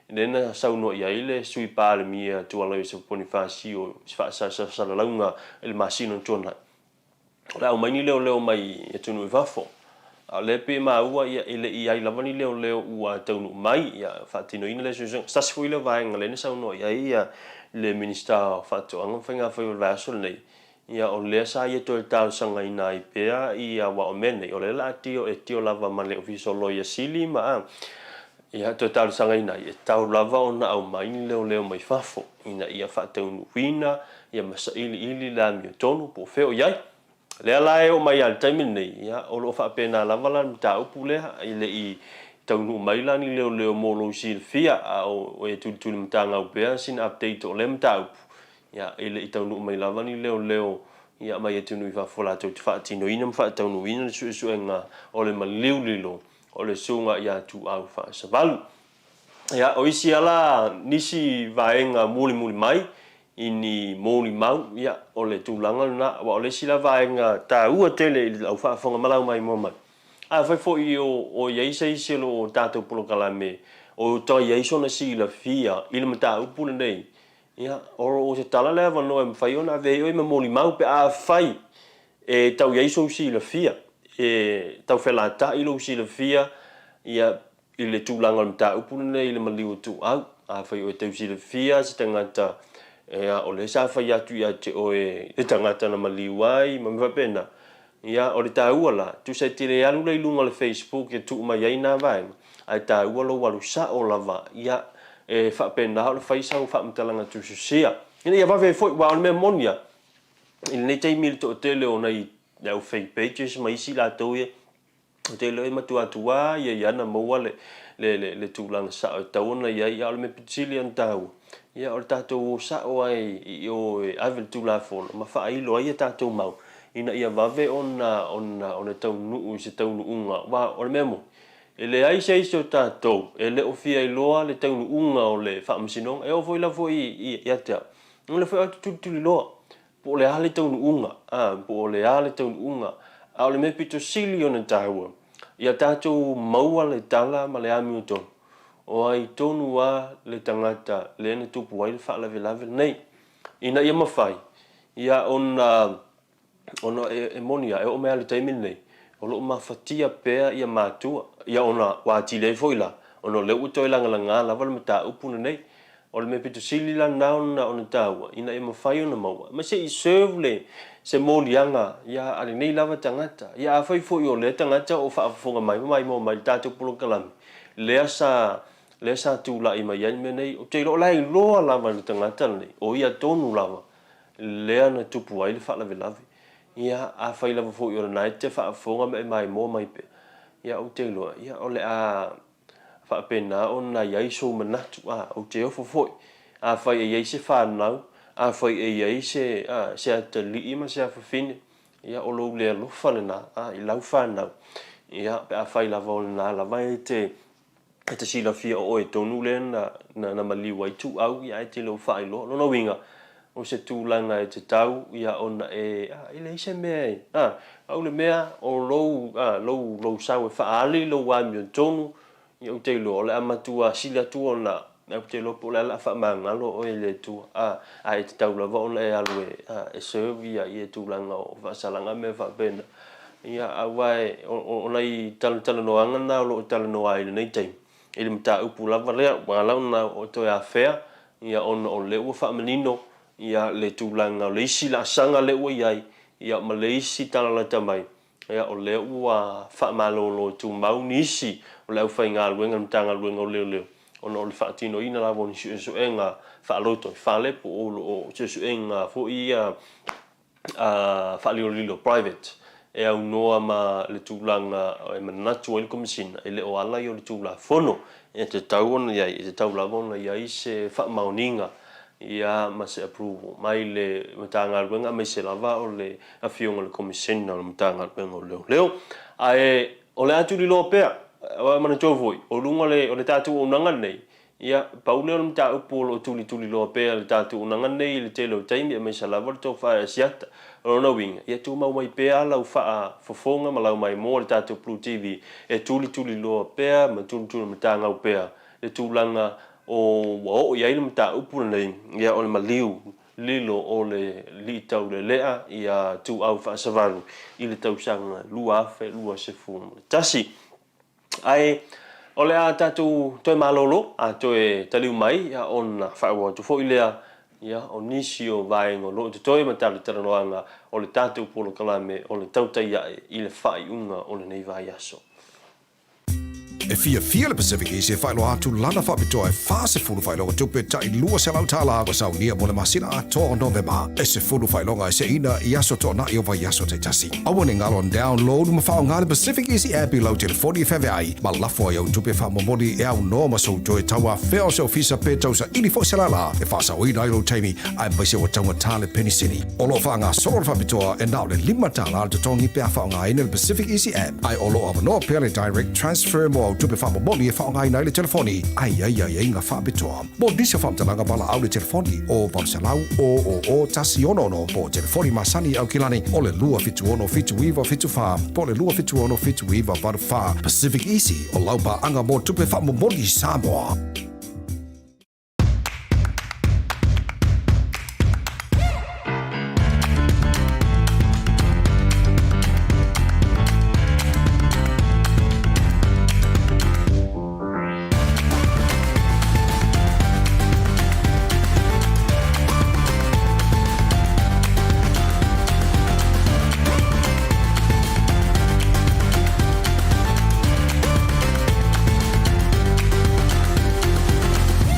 lea na saunoa i ai le Sui Palemia Tuala Iosefo Ponifasio i se faasalalauga i le masina ua tuanai. O le a aumai ni leoleo mai atunuu i fafo. A o lea e pei e maua e le i i ai lava ni leoleo ua taunuu mai ia faatinoina lea suesuega. Se tasi foi lea o vaega lea na saunoa i ai le Minisita o Faatoaga ma Faigafaiva i le vaiaso lenei, Ia, o lea sa ia toe talosagaina ai pea ia aua o mea nei, o lea o le a tio e tio lava ma le Ofisa o Loia Sili ma a, ia, toe talosagaina ai, e tatau lava ona aumai ni leoleo mai fafo ina ia faataunuuina ia ma sailiili le amiotonu po o fea o i ai. O lea la e oo mai lava i le taimi lenei, ia, o lo o faapena lava la le mataupu lea, e le i taunuu mai la ni leoleo mo lou silafia, a o e tulitulimatagau pea sina update o lea mataupu. Ia, e le i taunuu mai lava ni leoleo Ia, mai atunuu i fafo latou te faatinoina ma faataunuuina le suesuega o le maliu lilo o le susuga ia Tuau Faasavalu. Ia, o isi lava la nisi vaega mulimuli mai i ni molimau, ia, o le tulaga lena, aua o le isi la vaega taua tele i lau faafofoga ma lau maimoa mai. Afai foi o i ai se isi o lo o tatou polokalame o toe i ai sona silafia i le mataupu lenei, Ia, o se tala le avanoa e mafai ona ave ai oe ma molimau pe afai e tau i ai sou silafia, e tau felata'i lou silafia, ia, i le tulaga o le mataupu lenei i le maliu o Tuuau. Afai oe tau silafia se tagata, ia, o lea sa fai atu ia te oe le tagata na maliu ai ma mea faapena, Ia, o le taua la, tusa e te le alu la i luga o le Facebook e tuu mai ai na vaega, ae taua lou alu sa'o lava, ia, e faapena ona fai sau faamatalaga tusitusia. Ina ia vave ai foi, aua o le mea moni lava, i lenei taimi i le toatele o nai le au fake pages ma isi latou ia, ou te iloa e matua tuai ai lava ona maua le, le, le, le tulaga sa'o e tatau ona i ai, a o le mea pito sili ona taua, ia o le tatou o sa'o lava i o e ave le Tulafono ma faailo ai a tatou mau ina ia vave ona, ona, ona taunuu i se taunuuga. Aua o le mea moni, e leai se isi o tatou e le o fia iloa le taunuuga o le Faamasinoga, e oo foi la foi ia te au, o lea foi ou te tulituliloa po o le a le taunuuga, a, po o le a le taunuuga. A o le mea pito sili ona taua, ia tatou maua le tala ma le amiotonu, o ai tonu lava le tagata lea na tupu ai le faalavelave lenei, ina ia mafai ia ona, ona e moni lava, e oo mai lava i le taimi lenei, o lo o mafatia pea ia matua, ia ona ua atili ai foi la, ona o lea ua toe lagalaga lava le mataupu lenei. O le mea pito sili la lena ona ona taua, ina ia mafai ona maua, ma se i serve le se moliaga ia a lenei lava tagata. Ia afai foi o lea tagata o faafofoga mai ma maimoa mai i le tatou polokalame, lea sa lea sa tulai mai ai le mea nei, ou te iloa o la e iloa lava e le tagata lenei, o ia tonu lava lea na tupu ai le faalavelave. Ia, afai lava foi o lena e te faafofoga ma e maimoa mai pea, ia ou te iloa, ia o le a faapena ona i ai sou manatu, a, ou te ofo foi, afai e i ai se fanau, afai e i ai se, a, se atalii ma se afafine, ia o lou le alofa lena, a, i lau fanau, ia, pe afai lava o lena lava e te, e te silafia o oe tonu lea na, na, na maliu ai Tuau, ia ae te le o faailoa. Lona uiga, o se tulaga e te tau, ia ona e, a, e leai se mea e, a, pau le mea o lou, a, lou, lou sao e faaali lou amiotonu, ia ou te iloa o le a matua sili atu ona, ou te iloa po o le a o le a faamagalo oe e le Atua, a, ae e tatau lava ona e alu e, a, e serve ia, ia tulaga o faasalaga ma mea faapena. Ia, aua e, o, o, o nai talatalanoaga na o lo o talanoa ai i lenei taimi, i le mataupu lava lea, ua ala ona o toe afea, ia ona o lea ua faamanino ia le tulaga o le isi laasaga lea ua i ai, ia ma le isi tala lata mai, ia o lea ua faamalolo tumau nisi o le aufaigaluega a le Matagaluega o Leoleo ona o le faatinoina lava o ni suesuega faalotoifale po o suesuega foi ia faalilolilo, private, e aunoa ma le tulaga e manatu ai le Komesina e le o ala ia o le Tulafono e tatau ona i ai, e tatau lava ona i ai se faamaoniga ia ma se approval mai le Matagaluega aemaise lava o le Afioga i le Komesina o le Matagaluega o Leoleo. Ae o le a tuliloa pea, aua manatua foi, o luga o le tatou auaunaga lenei, Ia, pau lea o le mataupu o lo o tulituliloa pea le tatou auaunaga lenei i le tele o taimi aemaise lava le tofa e Asiata. O lona uiga, ia tumau mai pea lau faafofoga ma lau maimoa i le tatou Blue TV e tulituliloa pea ma tulitulimatagau pea le tulaga o ua oo i ai le mataupu lenei, ia o le maliu lilo o le Liitaulelea ia Ituau Faasavalu i le tausaga 2021. Ae o le a tatou toe malolo a toe taliu mai ona faaauau atu foi lea o nisi o vaega o lo o totoe ma talatalanoaga o le tatou polokalame o le tautai ae i le faaiuga o lenei vaiaso. E fiafia le Pacific Easy e faailoa atu lana faapitoa e 40 faailoga tupe tai $200 ua saunia mo le masina atoa o Novema. E 10 faailoga e seina i aso toanai o vaiaso taitasi. Aua ne galo download ma faaaoga le Pacific Easy app i lau telefoni e feaveai ma lafo ai au tupe faamomoli e aunoa ma sou toe tauafea o se ofisa pe tausaili foi se lala e faasaoina ai lou taimi aemaise ua taugata le penisini. O lo o faagasolo le faapitoa e na o le $5 le totogi pe a faaaogaina le Pacific Easy App, ae o lo o avanoa pea le Direct Transfer mo au tupe faamomoli e faaaogaina ai le telefoni ae i ai aiaiga faapitoa. Mo nisi o faamatalaga valaau le telefoni o 800 000 166 po o telefoni masani Aukilani o le 276 7974 po o le 276 7984. Pacific Easy o lau paaga mo tupe faamomoli i Samoa.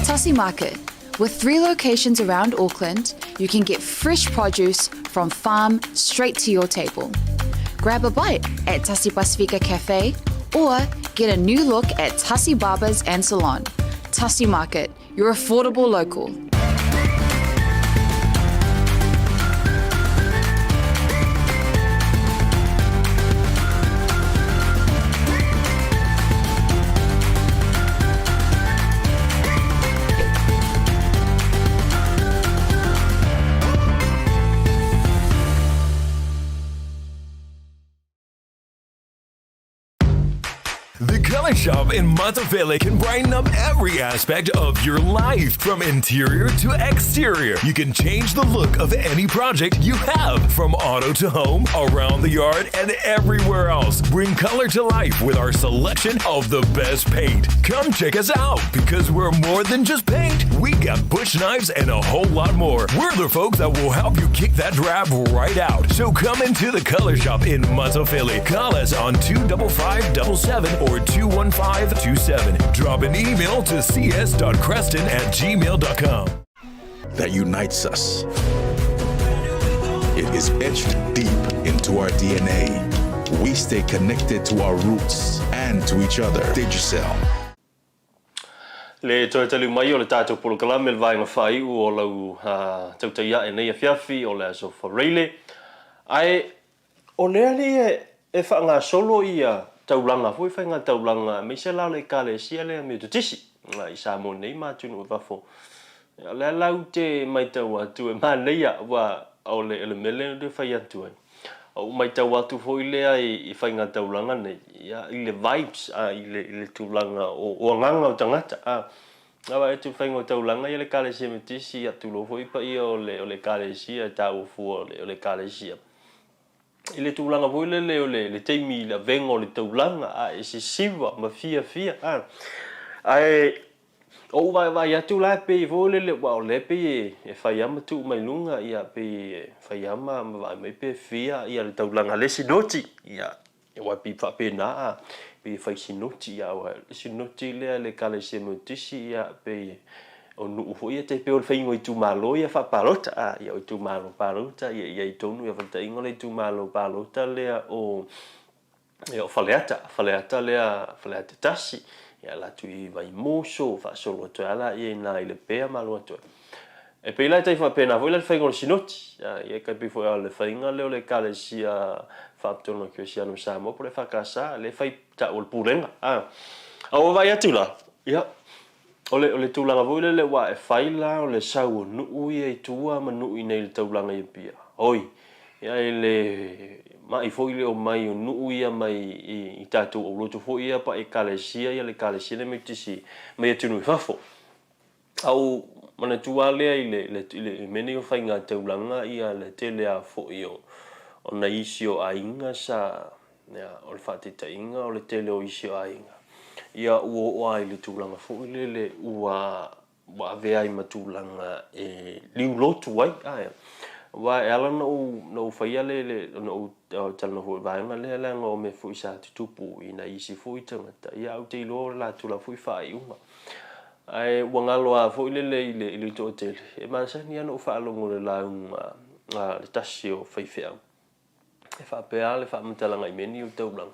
Tasi Market. With three locations around Auckland, you can get fresh produce from farm straight to your table. Grab a bite at Tasi Pasifika Cafe or get a new look at Tasi Barbers and Salon. Tasi Market, your affordable local. The Color Shop in Matafele can brighten up every aspect of your life, from interior to exterior. You can change the look of any project you have, from auto to home, around the yard, and everywhere else. Bring color to life with our selection of the best paint. Come check us out because we're more than just paint. We got bush knives and a whole lot more. We're the folks that will help you kick that drab right out. So come into the Color Shop in Matafele. Call us on 25577 or 21527. Drop an email to cs.creston@gmail.com. That unites us. It is etched deep into our DNA. We stay connected to our roots and to each other. Digicel. Le toe taliu mai o le tatou polokalame le vaega faaiu o lau tautai ae nei afiafi o le Aso Faraile. Ae o le alii e faagasolo ia taulaga foi faiga taulaga aemaise la o le Ekalesia lea Metotisi i Samoa nei ma atunuu i fafo. O lea la ou te maitau atu e manaia aua o le mea lea ou te fai atu ai. Ou maitau atu foi lea i faiga taulaga nei, ia, i le vibes, a, i le, i le tulaga o, o agaga o tagata, a. A vaai atu i faiga o taulaga ia le Ekalesia Metotisi, ia tulou foi paia o le, o le Ekalesia e taua fua o le, o le Ekalesia. I le tulaga foi lele o le, le taimi i le avega o le taulaga, a, e sisiva ma fiafia, a. Ae, O ou vaevae atu la e pei foi lele aua o lea e pei e fai lava ma tuu mai luga ia pei e fai lava ma vaai mai pe fia ia le taulaga a le sinoti ia aua e pei faapena a pei e fai sinoti ia aua le sinoti lea le Ekalesia Metotisi ia pei o nuu foi ia tai pei o le faiga o itumalo ia faapalota a ia o itumalo palota ia i ai tonu ia faataitaiga o le itumalo palota lea o Ia, o Faleata, Faleata lea, Faleata tasi, ia ala atu i Vaimoso, faasolo atu ai lava laia i ina i Lepea ma alu atu ai. E pei la e tai faapena foi la le faiga o le sinoti, ia e tai pei foi o le faiga lea o le Ekalesia Faapitoa Kerisiano o Samoa po o le EFKS, lea e fai tau o le Pulega. A ua vaai atu la, ia, O le, o le tulaga foi lele aua e fai la o le sau o nuu ia i tua ma nuu i inei i le taulaga i Apia. Oi, ia e le ma'i foi le omai o nuu ia mai i, i tatou aulotu foi ia pa Ekalesia ia le Ekalesia le Metotisi mai atunuu i fafo. A ou manatua lava lea i le, le, i le mea nei o faiga taulaga ia le tele lava foi o, o nai isi o aiga sa, Ia, o le faataitaiga o le tele o isi o aiga, ia ua oo lava i le tulaga foi lele ua ua avea ai ma tulaga e liulotu ai, ae. Aua e ala ona ou, ona ou faia le, le, ona ou talanoa foi i le vaega lea, leaga o mea foi sa tutupu i nai isi foi tagata, ia ae ou te iloa o le latou lava foi faaiuga. Ae ua galo lava foi lele i le, i le toatele, e masani lava ona ou faalogo i le lauga a le tasi o faifeau, E faapea le faamatalaga i mea nei o taulaga.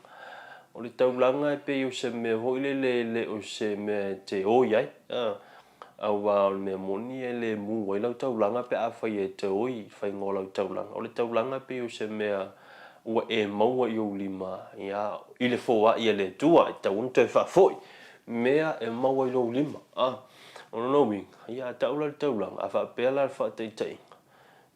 O le taulaga e pei o se mea foi lele e le o se mea e te oi ai, aua o le mea moni e le mu ai lau taulaga pe afai e te oi i le faiga o lau taulaga. O le taulaga e pei o se mea ua e maua i ou lima ia, i le foai a le Atua, e tatau ona toe faafoi mea e maua i lou lima. O lona uiga, ia a tau la le taulaga, a faapea la le faataitaiga,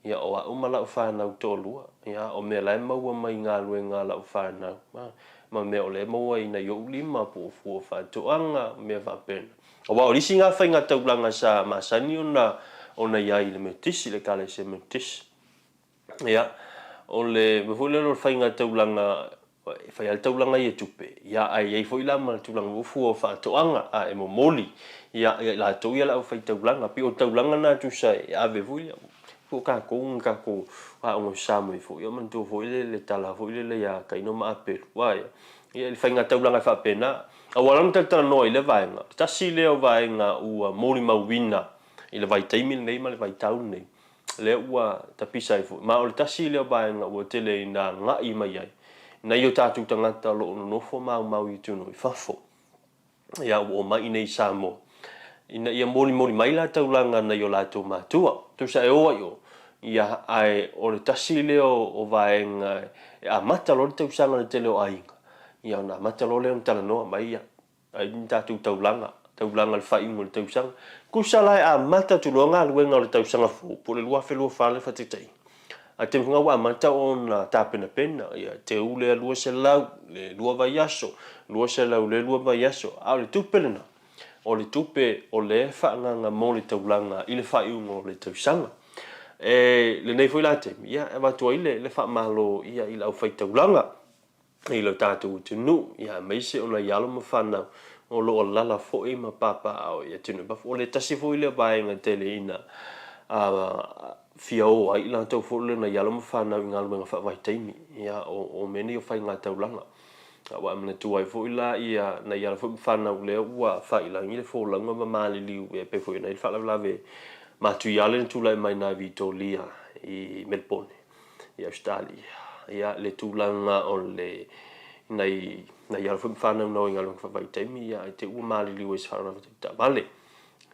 Ia, o au ma lau fanau toalua, ia, o mea la e maua mai i galuega a lau fanau, a, ma mea o lea e maua i nai ou lima, po o fua faatoaga, mea faapena. Aua o le isi lena faiga taulaga sa masani ona, ona i ai i le Metotisi, le Ekalesia Metotisi. Ia, o le mea foi lea o le faiga taulaga E fai lava le taulaga ia tupe, ia ae i ai foi la ma le tulaga o fua o faatoaga, a e momoli ia ia i latou ia le aufaitaulaga. Pei o le taulaga lena tusa e ave foi ia po o tatou na tatou aoga o Samoa foi, ia manatua foi le le tala foi lele ia Kaino ma Apelu, aua ia ia le faiga taulaga e faapena. Aua la ona talatalanoa i lea vaega, tasi lea o vaega ua molimauina i le vaitaimi lenei ma le vaitau lenei, lea ua tapisa ai foi. Ma o le tasi lea o vaega ua tele ina agai mai ai nai o tatou tagata o lo o nonofo maumau i atunuu i fafo, ia ua omai i nei i Samoa, ina ia molimoli mai la taulaga nai o latou matua. Tusa e o ai o, ia ae o le tasi lea o vaega e amata loa le tausaga i le tele o aiga, ia ona amata loa lea ona talanoa mai ia ai ni tatou taulaga, taulaga i le faaiuga o le tausaga. Tusa la e amata atu loa galuega o le tausaga fou, po o le 2024 le faataitaiga, a te mea ua amata ona tapenapena, ia teu lea 200 le lua vaiaso, 200 le lua vaiaso, a o le tupe lena, o le tupe o lea e faaagaaga mo le taulaga i le faaiuga o le tausaga. E lenei foi la taimi, ia e avatu ai le faamalo ia i le aufaitaulaga. i lo tatou atunuu, ia aemaise o nai alo ma fanau o lo o alaala foi ma papaaao i atunuu i fafo. O le tasi foi lea vaega tele ina fia o ai i latou foi lea nai alo ma fanau i galuega faavaitaimi, ia o mea nei o faigataulaga. Aua e manatua ai foi la ia nai alo foi ma fanau lea ua faiilagi le folauga ma maliliu e pei foi ona i ai le faalavelave matuia lea na tulai mai i Vitoria i Melebone. i Ausetalia, ia le tulaga o le nai nai alo foi ma fanau na o i galuega faavaitaimi, ia ae te i ua maliliu ai i se faalavelave taavale.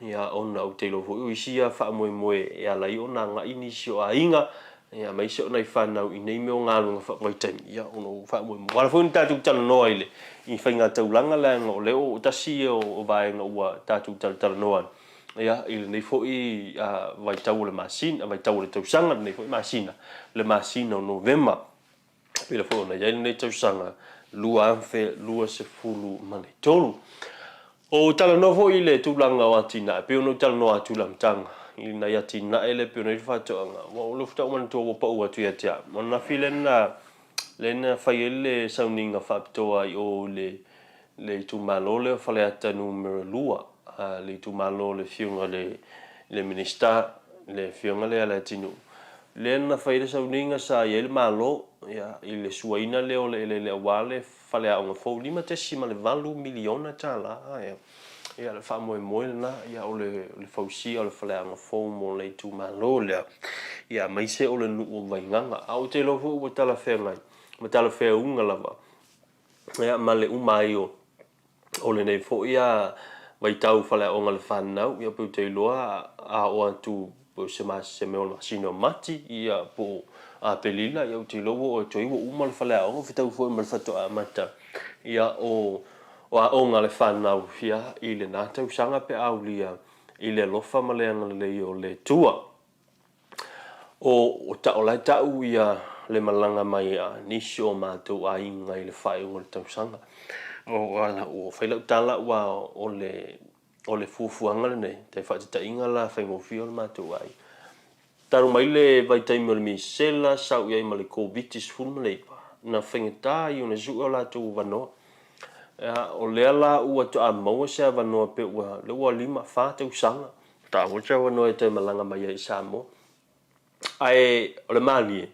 Ia ona ou te iloa foi o isi ia faamoemoe e ala ai ona agai nisi o aiga, ia aemaise o nai fanau i nei mea o galuega faavaitaimi, ia ona ua faamoemoe. Ua ala foi ona tatou talanoa i le i faigataulaga leaga o lea o tasi ia o vaega ua tatou talatalanoa ai. Ia, i lenei foi vaitau o le masina, vaitau o le tausaga, lenei foi masina, le masina o Novema, pei foi ona i ai lenei tausaga 2023. O talanoa foi i le tulaga o atinae, pei ona ou talanoa atu i le amataga, i nai atinae lea pei ona i ai le faatoaga, aua o lea faatoa ou manatua ua pau atu ia te au. O ananafi lea na, lea na fai ai le sauniga faapitoa i o i le le itumalo lea o Faleata Numera 2, le itumalo o le Afioga i le Minisita, le Afioga lea Leatinuu, lea na fai ai le sauniga sa i ai le Malo i le suaina lea o le eleele aua le faleaoga fou, $5.8 miliona. Ia, le faamoemoe lena, o le fausia o le faleaoga fou mo le itumalo lea, aemaise o le nuu o Vaigaga. Ae ou te iloa foi ua talafeagai ma talafeauga lava Ia, ma le uma ai o, o lenei foi a vaitau faleaoga a le fanau, ia pe ou te iloa a oo atu po o se se mea o le masina o Mati, ia po o Aperila, ia ou te iloa ua oo atu ai ua uma le faleaoga, ua fetau foi ma le faatoa amata ia o, o aoga a le fanau ia i lena tausaga pe a aulia i le alofa ma le agalelei o le Atua. O o la e tau ia le malaga mai a nisi o matou aiga i le faaiuga o le tausaga. Ua fai lau tala aua o le o le fuafuaga lenei, tai faataitaiga la faigofie o le matou aiga. Talu mai le vaitaimi o le misela sau i ai ma le Koviti-19, na faigata ai ona sue o latou avanoa. O lea la ua toa maua se avanoa pe ua, lea ua lima, fa tausaga Taua se avanoa e toe malaga mai ai i Samoa. Ae o le malie,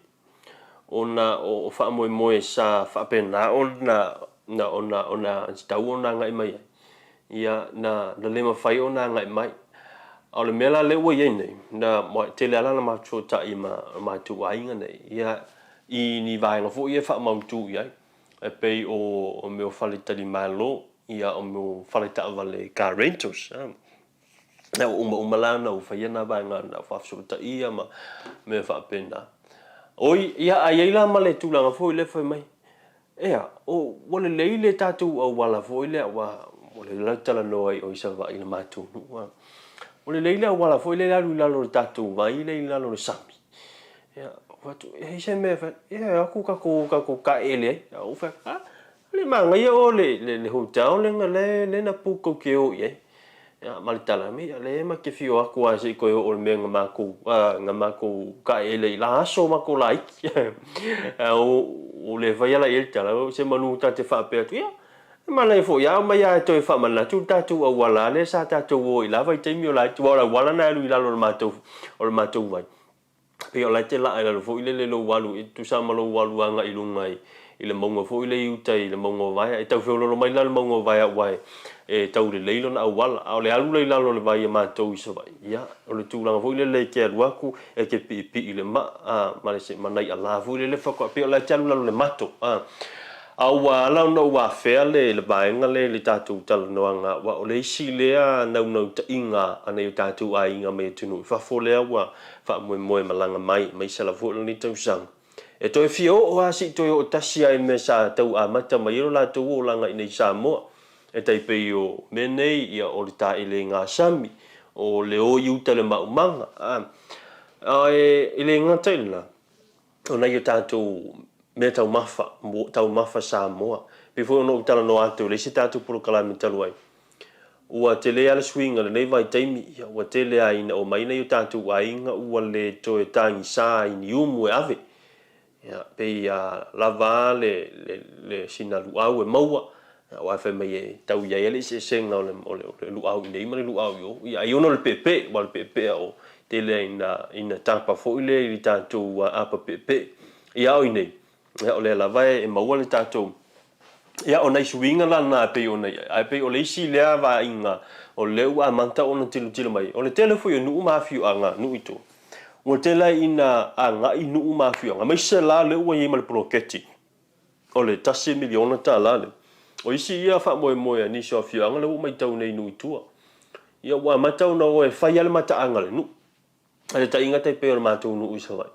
ona o faamoemoe sa faapena ona ona ona tatau ona agai mai ai, ia na na le mafai ona agai mai. A o le mea la lea ua i ai nei, na tele lava la ona matou fesootai ma o matou aiga nei, ia i ni vaega foi ia e faamautu i ai, e pei o mea o faletalimalo, ia o mea o faletaavale car rentals. Ua uma uma la ona ou faia na vaega na faafesootaiia ma mea faapena. Oi, ia a i ai la ma le tulaga foi lea fai mai, ea, o, ua lelei le tatou auala foi lea, aua o lea la ou te talanoa i o i Savaii i le matou nuu, a. Ua lelei le auala foi lea e alu i lalo o le tatou vai lea i lalo o le sami. Ia, ou fai atu, e i ai se mea e fai, ia e o atu tatou, tatou taeele ai. Ou fai atu, a, e le manaia oe le, le, le hotel lea, lea na book ou te o i ai. Ia, ma le tala, ia lea ma te fia o atu lava se i toe oo i le mea na matou, na matou taeele i la aso matou laiti. Ua le faia la i ai le tala, se manu ta te faapea atu, ia, e manaia foi lava, omai lava e toe faamanatu le tatou auala lea sa tatou o ai i la vaitaimi o laiti, aua o le auala lena e alu i lalo o le matou, o le matou vai. Pei o la e te laa i lalo foi lele lou alu, e tusa ma lou alu agai i luga i i le mauga foi lea i uta i le mauga o Vaea. E tau feololo mai la le mauga o Vaea aua e tau lelei lona auala. A o le alu la i lalo o le vai a matou i Savaii, ia, o le tulaga foi lele e te alu atu e te piipii i le maa, a, ma le, ma nai alā foi lele faatoa, pei o la e te alu i lalo o le mato, a. A ua ala ona ou afea le le vaega lea i le tatou talanoaga, aua o le isi lea naunautaiga a nai o tatou aiga mai atunuu i fafo lea ua faamoemoe malaga mai, aemaise lava foi o lenei tausaga. E toe fia oo lava se i toe oo tasi lava i mea sa tau amata mai ai lo latou olaga i inei i Samoa. E tai pei o mea nei, ia, o le taelega sami, o le o i uta i le maumaga, a. Ae e le gata i lena, o nai o tatou mea taumafa, taumafa Samoa. E pei foi ona ou talanoa atu i le isi tatou polokalame talu ai, ua tele lava le suiga i lenei vaitaimi, ia ua tele lava ina omai nai o tatou aiga ua le toe tagisa i ni umu e ave. Ia, pei a lava le, le, le sina luau e maua, aua fai mai e tau i ai lava le eseesega o le, o le, o le luau i inei ma le luau i o. Ia, ai ona o le peepee, aua o le peepee o tele lava ina, ina tapa foi lea i le tatou apa peepee. Ia, a o inei, ia, o lea lava e maua le tatou, ia, o nai suiga la na e pei ona i ai, ae pei o le isi lea vaaiga o lea ua amata ona tilotilo mai, o le tele foi o nuu ma afioaga, nuu i tua, ua tele lava ina agai nuu ma afioaga, aemaise la lea ua i ai ma le poloketi o le $1 miliona lea. O isi ia faamoemoe a nisi o afioaga lea ua ou matau nei i nuu i tua, ia ua amata ona o e fai lava le mataaga a le nuu. A le taiga tai pei o le matou nuu i Savaii.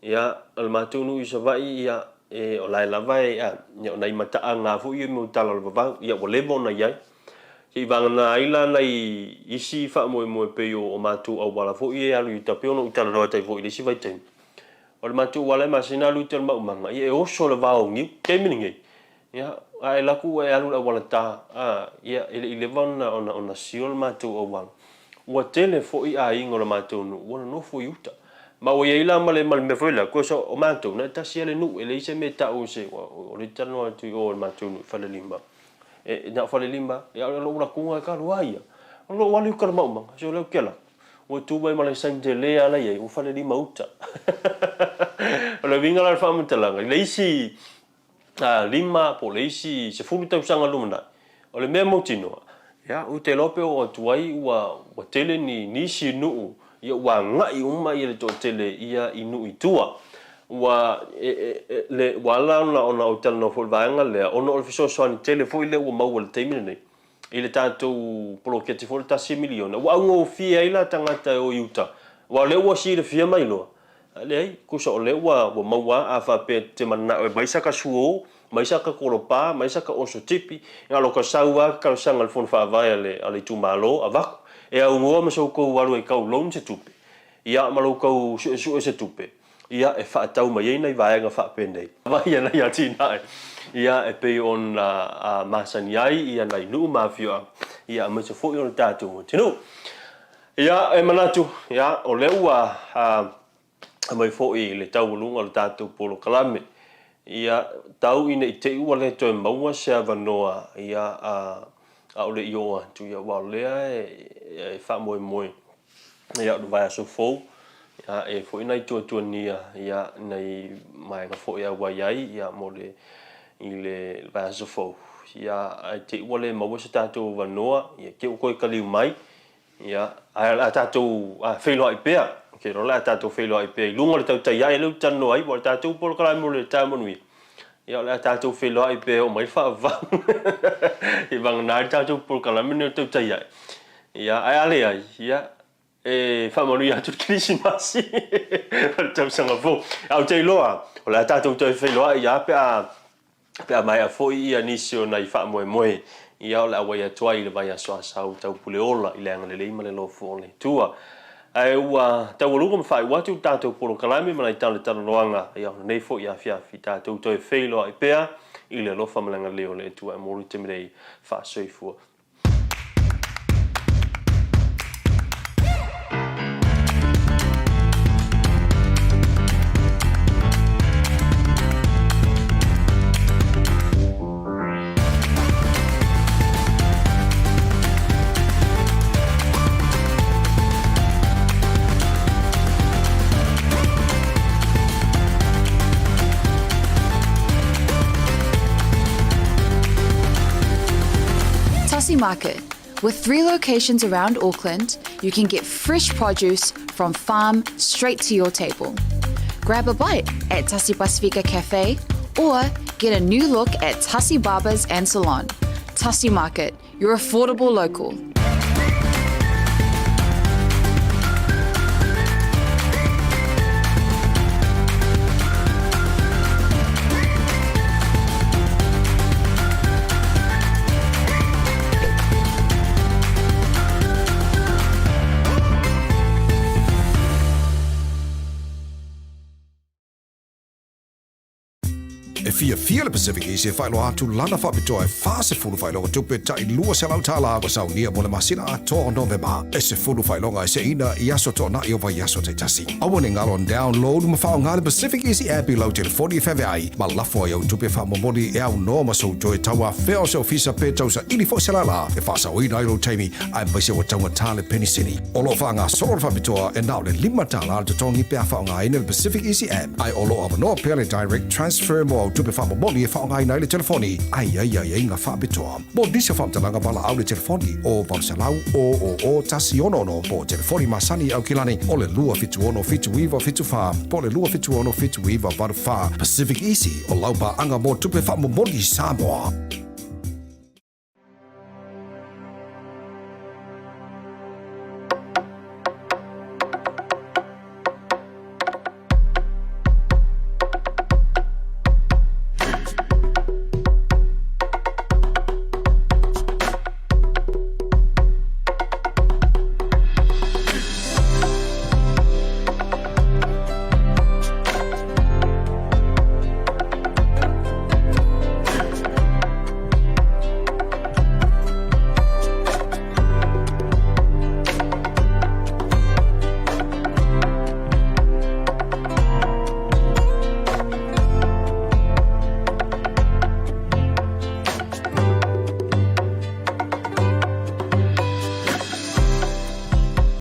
Ia, o le matou nuu i Savaii, ia, e, o la e lava e, a, ia, o nai mataaga lava foi ia i mea o tala o le vavau, ia, ua leva ona i ai. Se i vagana ai la nai isi faamoemoe pei o, o matou auala foi ia e alu i uta, pei ona ou talanoa atu ai foi i le isi vaitaimi. O le matou auala e masina alu i uta i le maumaga, ia, e oso le vao o niu, taimi lenei, Ia, a e alu atu ua e alu i le auala ta, a, ia, e le i leva ona, ona, ona sio le matou auala. Ua tele foi aiga o le matou nuu ua nonofo i uta. Ma ua i ai la ma le, ma le mea foi lea, kosa o matou, na e tasi lava le nuu, e leai se mea e tau o se, o lea e talanoa atu i o i le matou nuu i Falelima. E, na o Falelima, ia o lou latuga e ka alu a ia. O lou alu i uta i le maumaga, se o lea ou te alu atu, ua tu mai ma le sign tele lava la e i ai, ua Falelima uta. O le uiga la o le faamatalaga, i le isi 5 po o le isi 10 tausaga lumanai, o le mea mautinoa, ia, ou te iloa pe oo atu ai ua, ua tele ni nisi nuu, ia ua agai uma ia le toatele ia i nuu i tua. Ua, e, e, e, le, ua ala ona, ona ou talanoa foi i le vaega lea, ona o le fesoasoani tele foi lea ua maua i le taimi lenei, i le tatou poloketi foi o le $1 miliona, ua augofie ai la tagata e o i uta, aua o lea ua silafia ma iloa, Leai, tusa o lea ua maua a faapea e te mananao e mai saka suo, mai saka kolopa, mai saka oso tipi, na o lo ka sau a talosaga i le fono faavae a le a le itumalo, avatu. E aunoa ma so outou alu e tau loan se tupe, ia ma lo outou suesue se tupe, ia e faatau mai ai nai vaega faapenei. Vai a nai atinae, ia e pei ona masani ai ia nai nuu ma afioaga, ia aemaise foi o le tatou atunuu. Ia, e manatu, ia, o lea ua aumai foi i le taualuga o le tatou polokalame, ia, tau ina i te i ua le toe maua se avanoa, ia, a, a o le i oo atu, ia, aua o lea e, e faamoemoe, ia, o le vaiaso fou, Ia, e i ai foi nai tuatuania, ia, nai vaega foi e auai ai, ia, mo le, i le vaiaso fou, ia, ae te i ua le maua se tatou avanoa, ia, te i ua toe taliu mai, ia, ae o le a tatou feiloai pea, ou te iloa o le a tatou feiloai pea i luga o le tautai ae lea ou te talanoa ai, aua o le tatou polokalame mo le taeao manuia, ia, o le a tatou feiloai pea e oo mai le faavavau, seia vagana ai le tatou polokalame lenei o le tautai ae, ia, ae a leai, ia, E faamanuia atu le Kerisimasi ma le tausaga fou. Ae ou te iloa, o le a tatou toe feiloai lava pe a, pe a maea foi ia nisi o nai faamoemoe, ia o le a auai atu ai i le vaiaso Asau Taupuleola i le agalelei ma le alofa o le Atua. Ae ua taualuga ma faaiu atu le tatou polokalame ma nai talatalanoaga, ia o lenei foi afiafi tatou toe feiloai pea i le alofa ma le agalelei o le Atua e momoli te melei faasoifua. Tasi Market. With three locations around Auckland, you can get fresh produce from farm straight to your table. Grab a bite at Tasi Pasifika Cafe or get a new look at Tasi Barbers and Salon. Tasi Market, your affordable local. E fiafia le Pacific Easy e faailoa atu lana faapitoa e 40 faailoga tupe tai $200 ua saunia mo le masina atoa o Novema. E 10 faailoga e seina i aso toanai o vaiaso taitasi. Aua ne galo download ma faaaoga le Pacific Easy app i lau telefoni e feaveai ma lafo ai au tupe faamomoli e aunoa ma sou toe tauafea o se ofisa pe tausaili foi se lala e faasaoina ai lou taimi aemaise ua taugata le penisini. O lo o faagasolo le faapitoa e na o le $5 le totogi pe a faaaogaina le Pacific Easy App, ae o lo o avanoa pea le Direct Transfer mo au tupe faamomoli e faaaogaina ai le telefoni ae i ai aiaiga faapitoa. Mo nisi o faamatalaga valaau le telefoni o 800 000 166 po o telefoni masani i Aukilani o le 276 7974 po o le 276 7984. Pacific Easy o lau paaga mo tupe faamomoli i Samoa.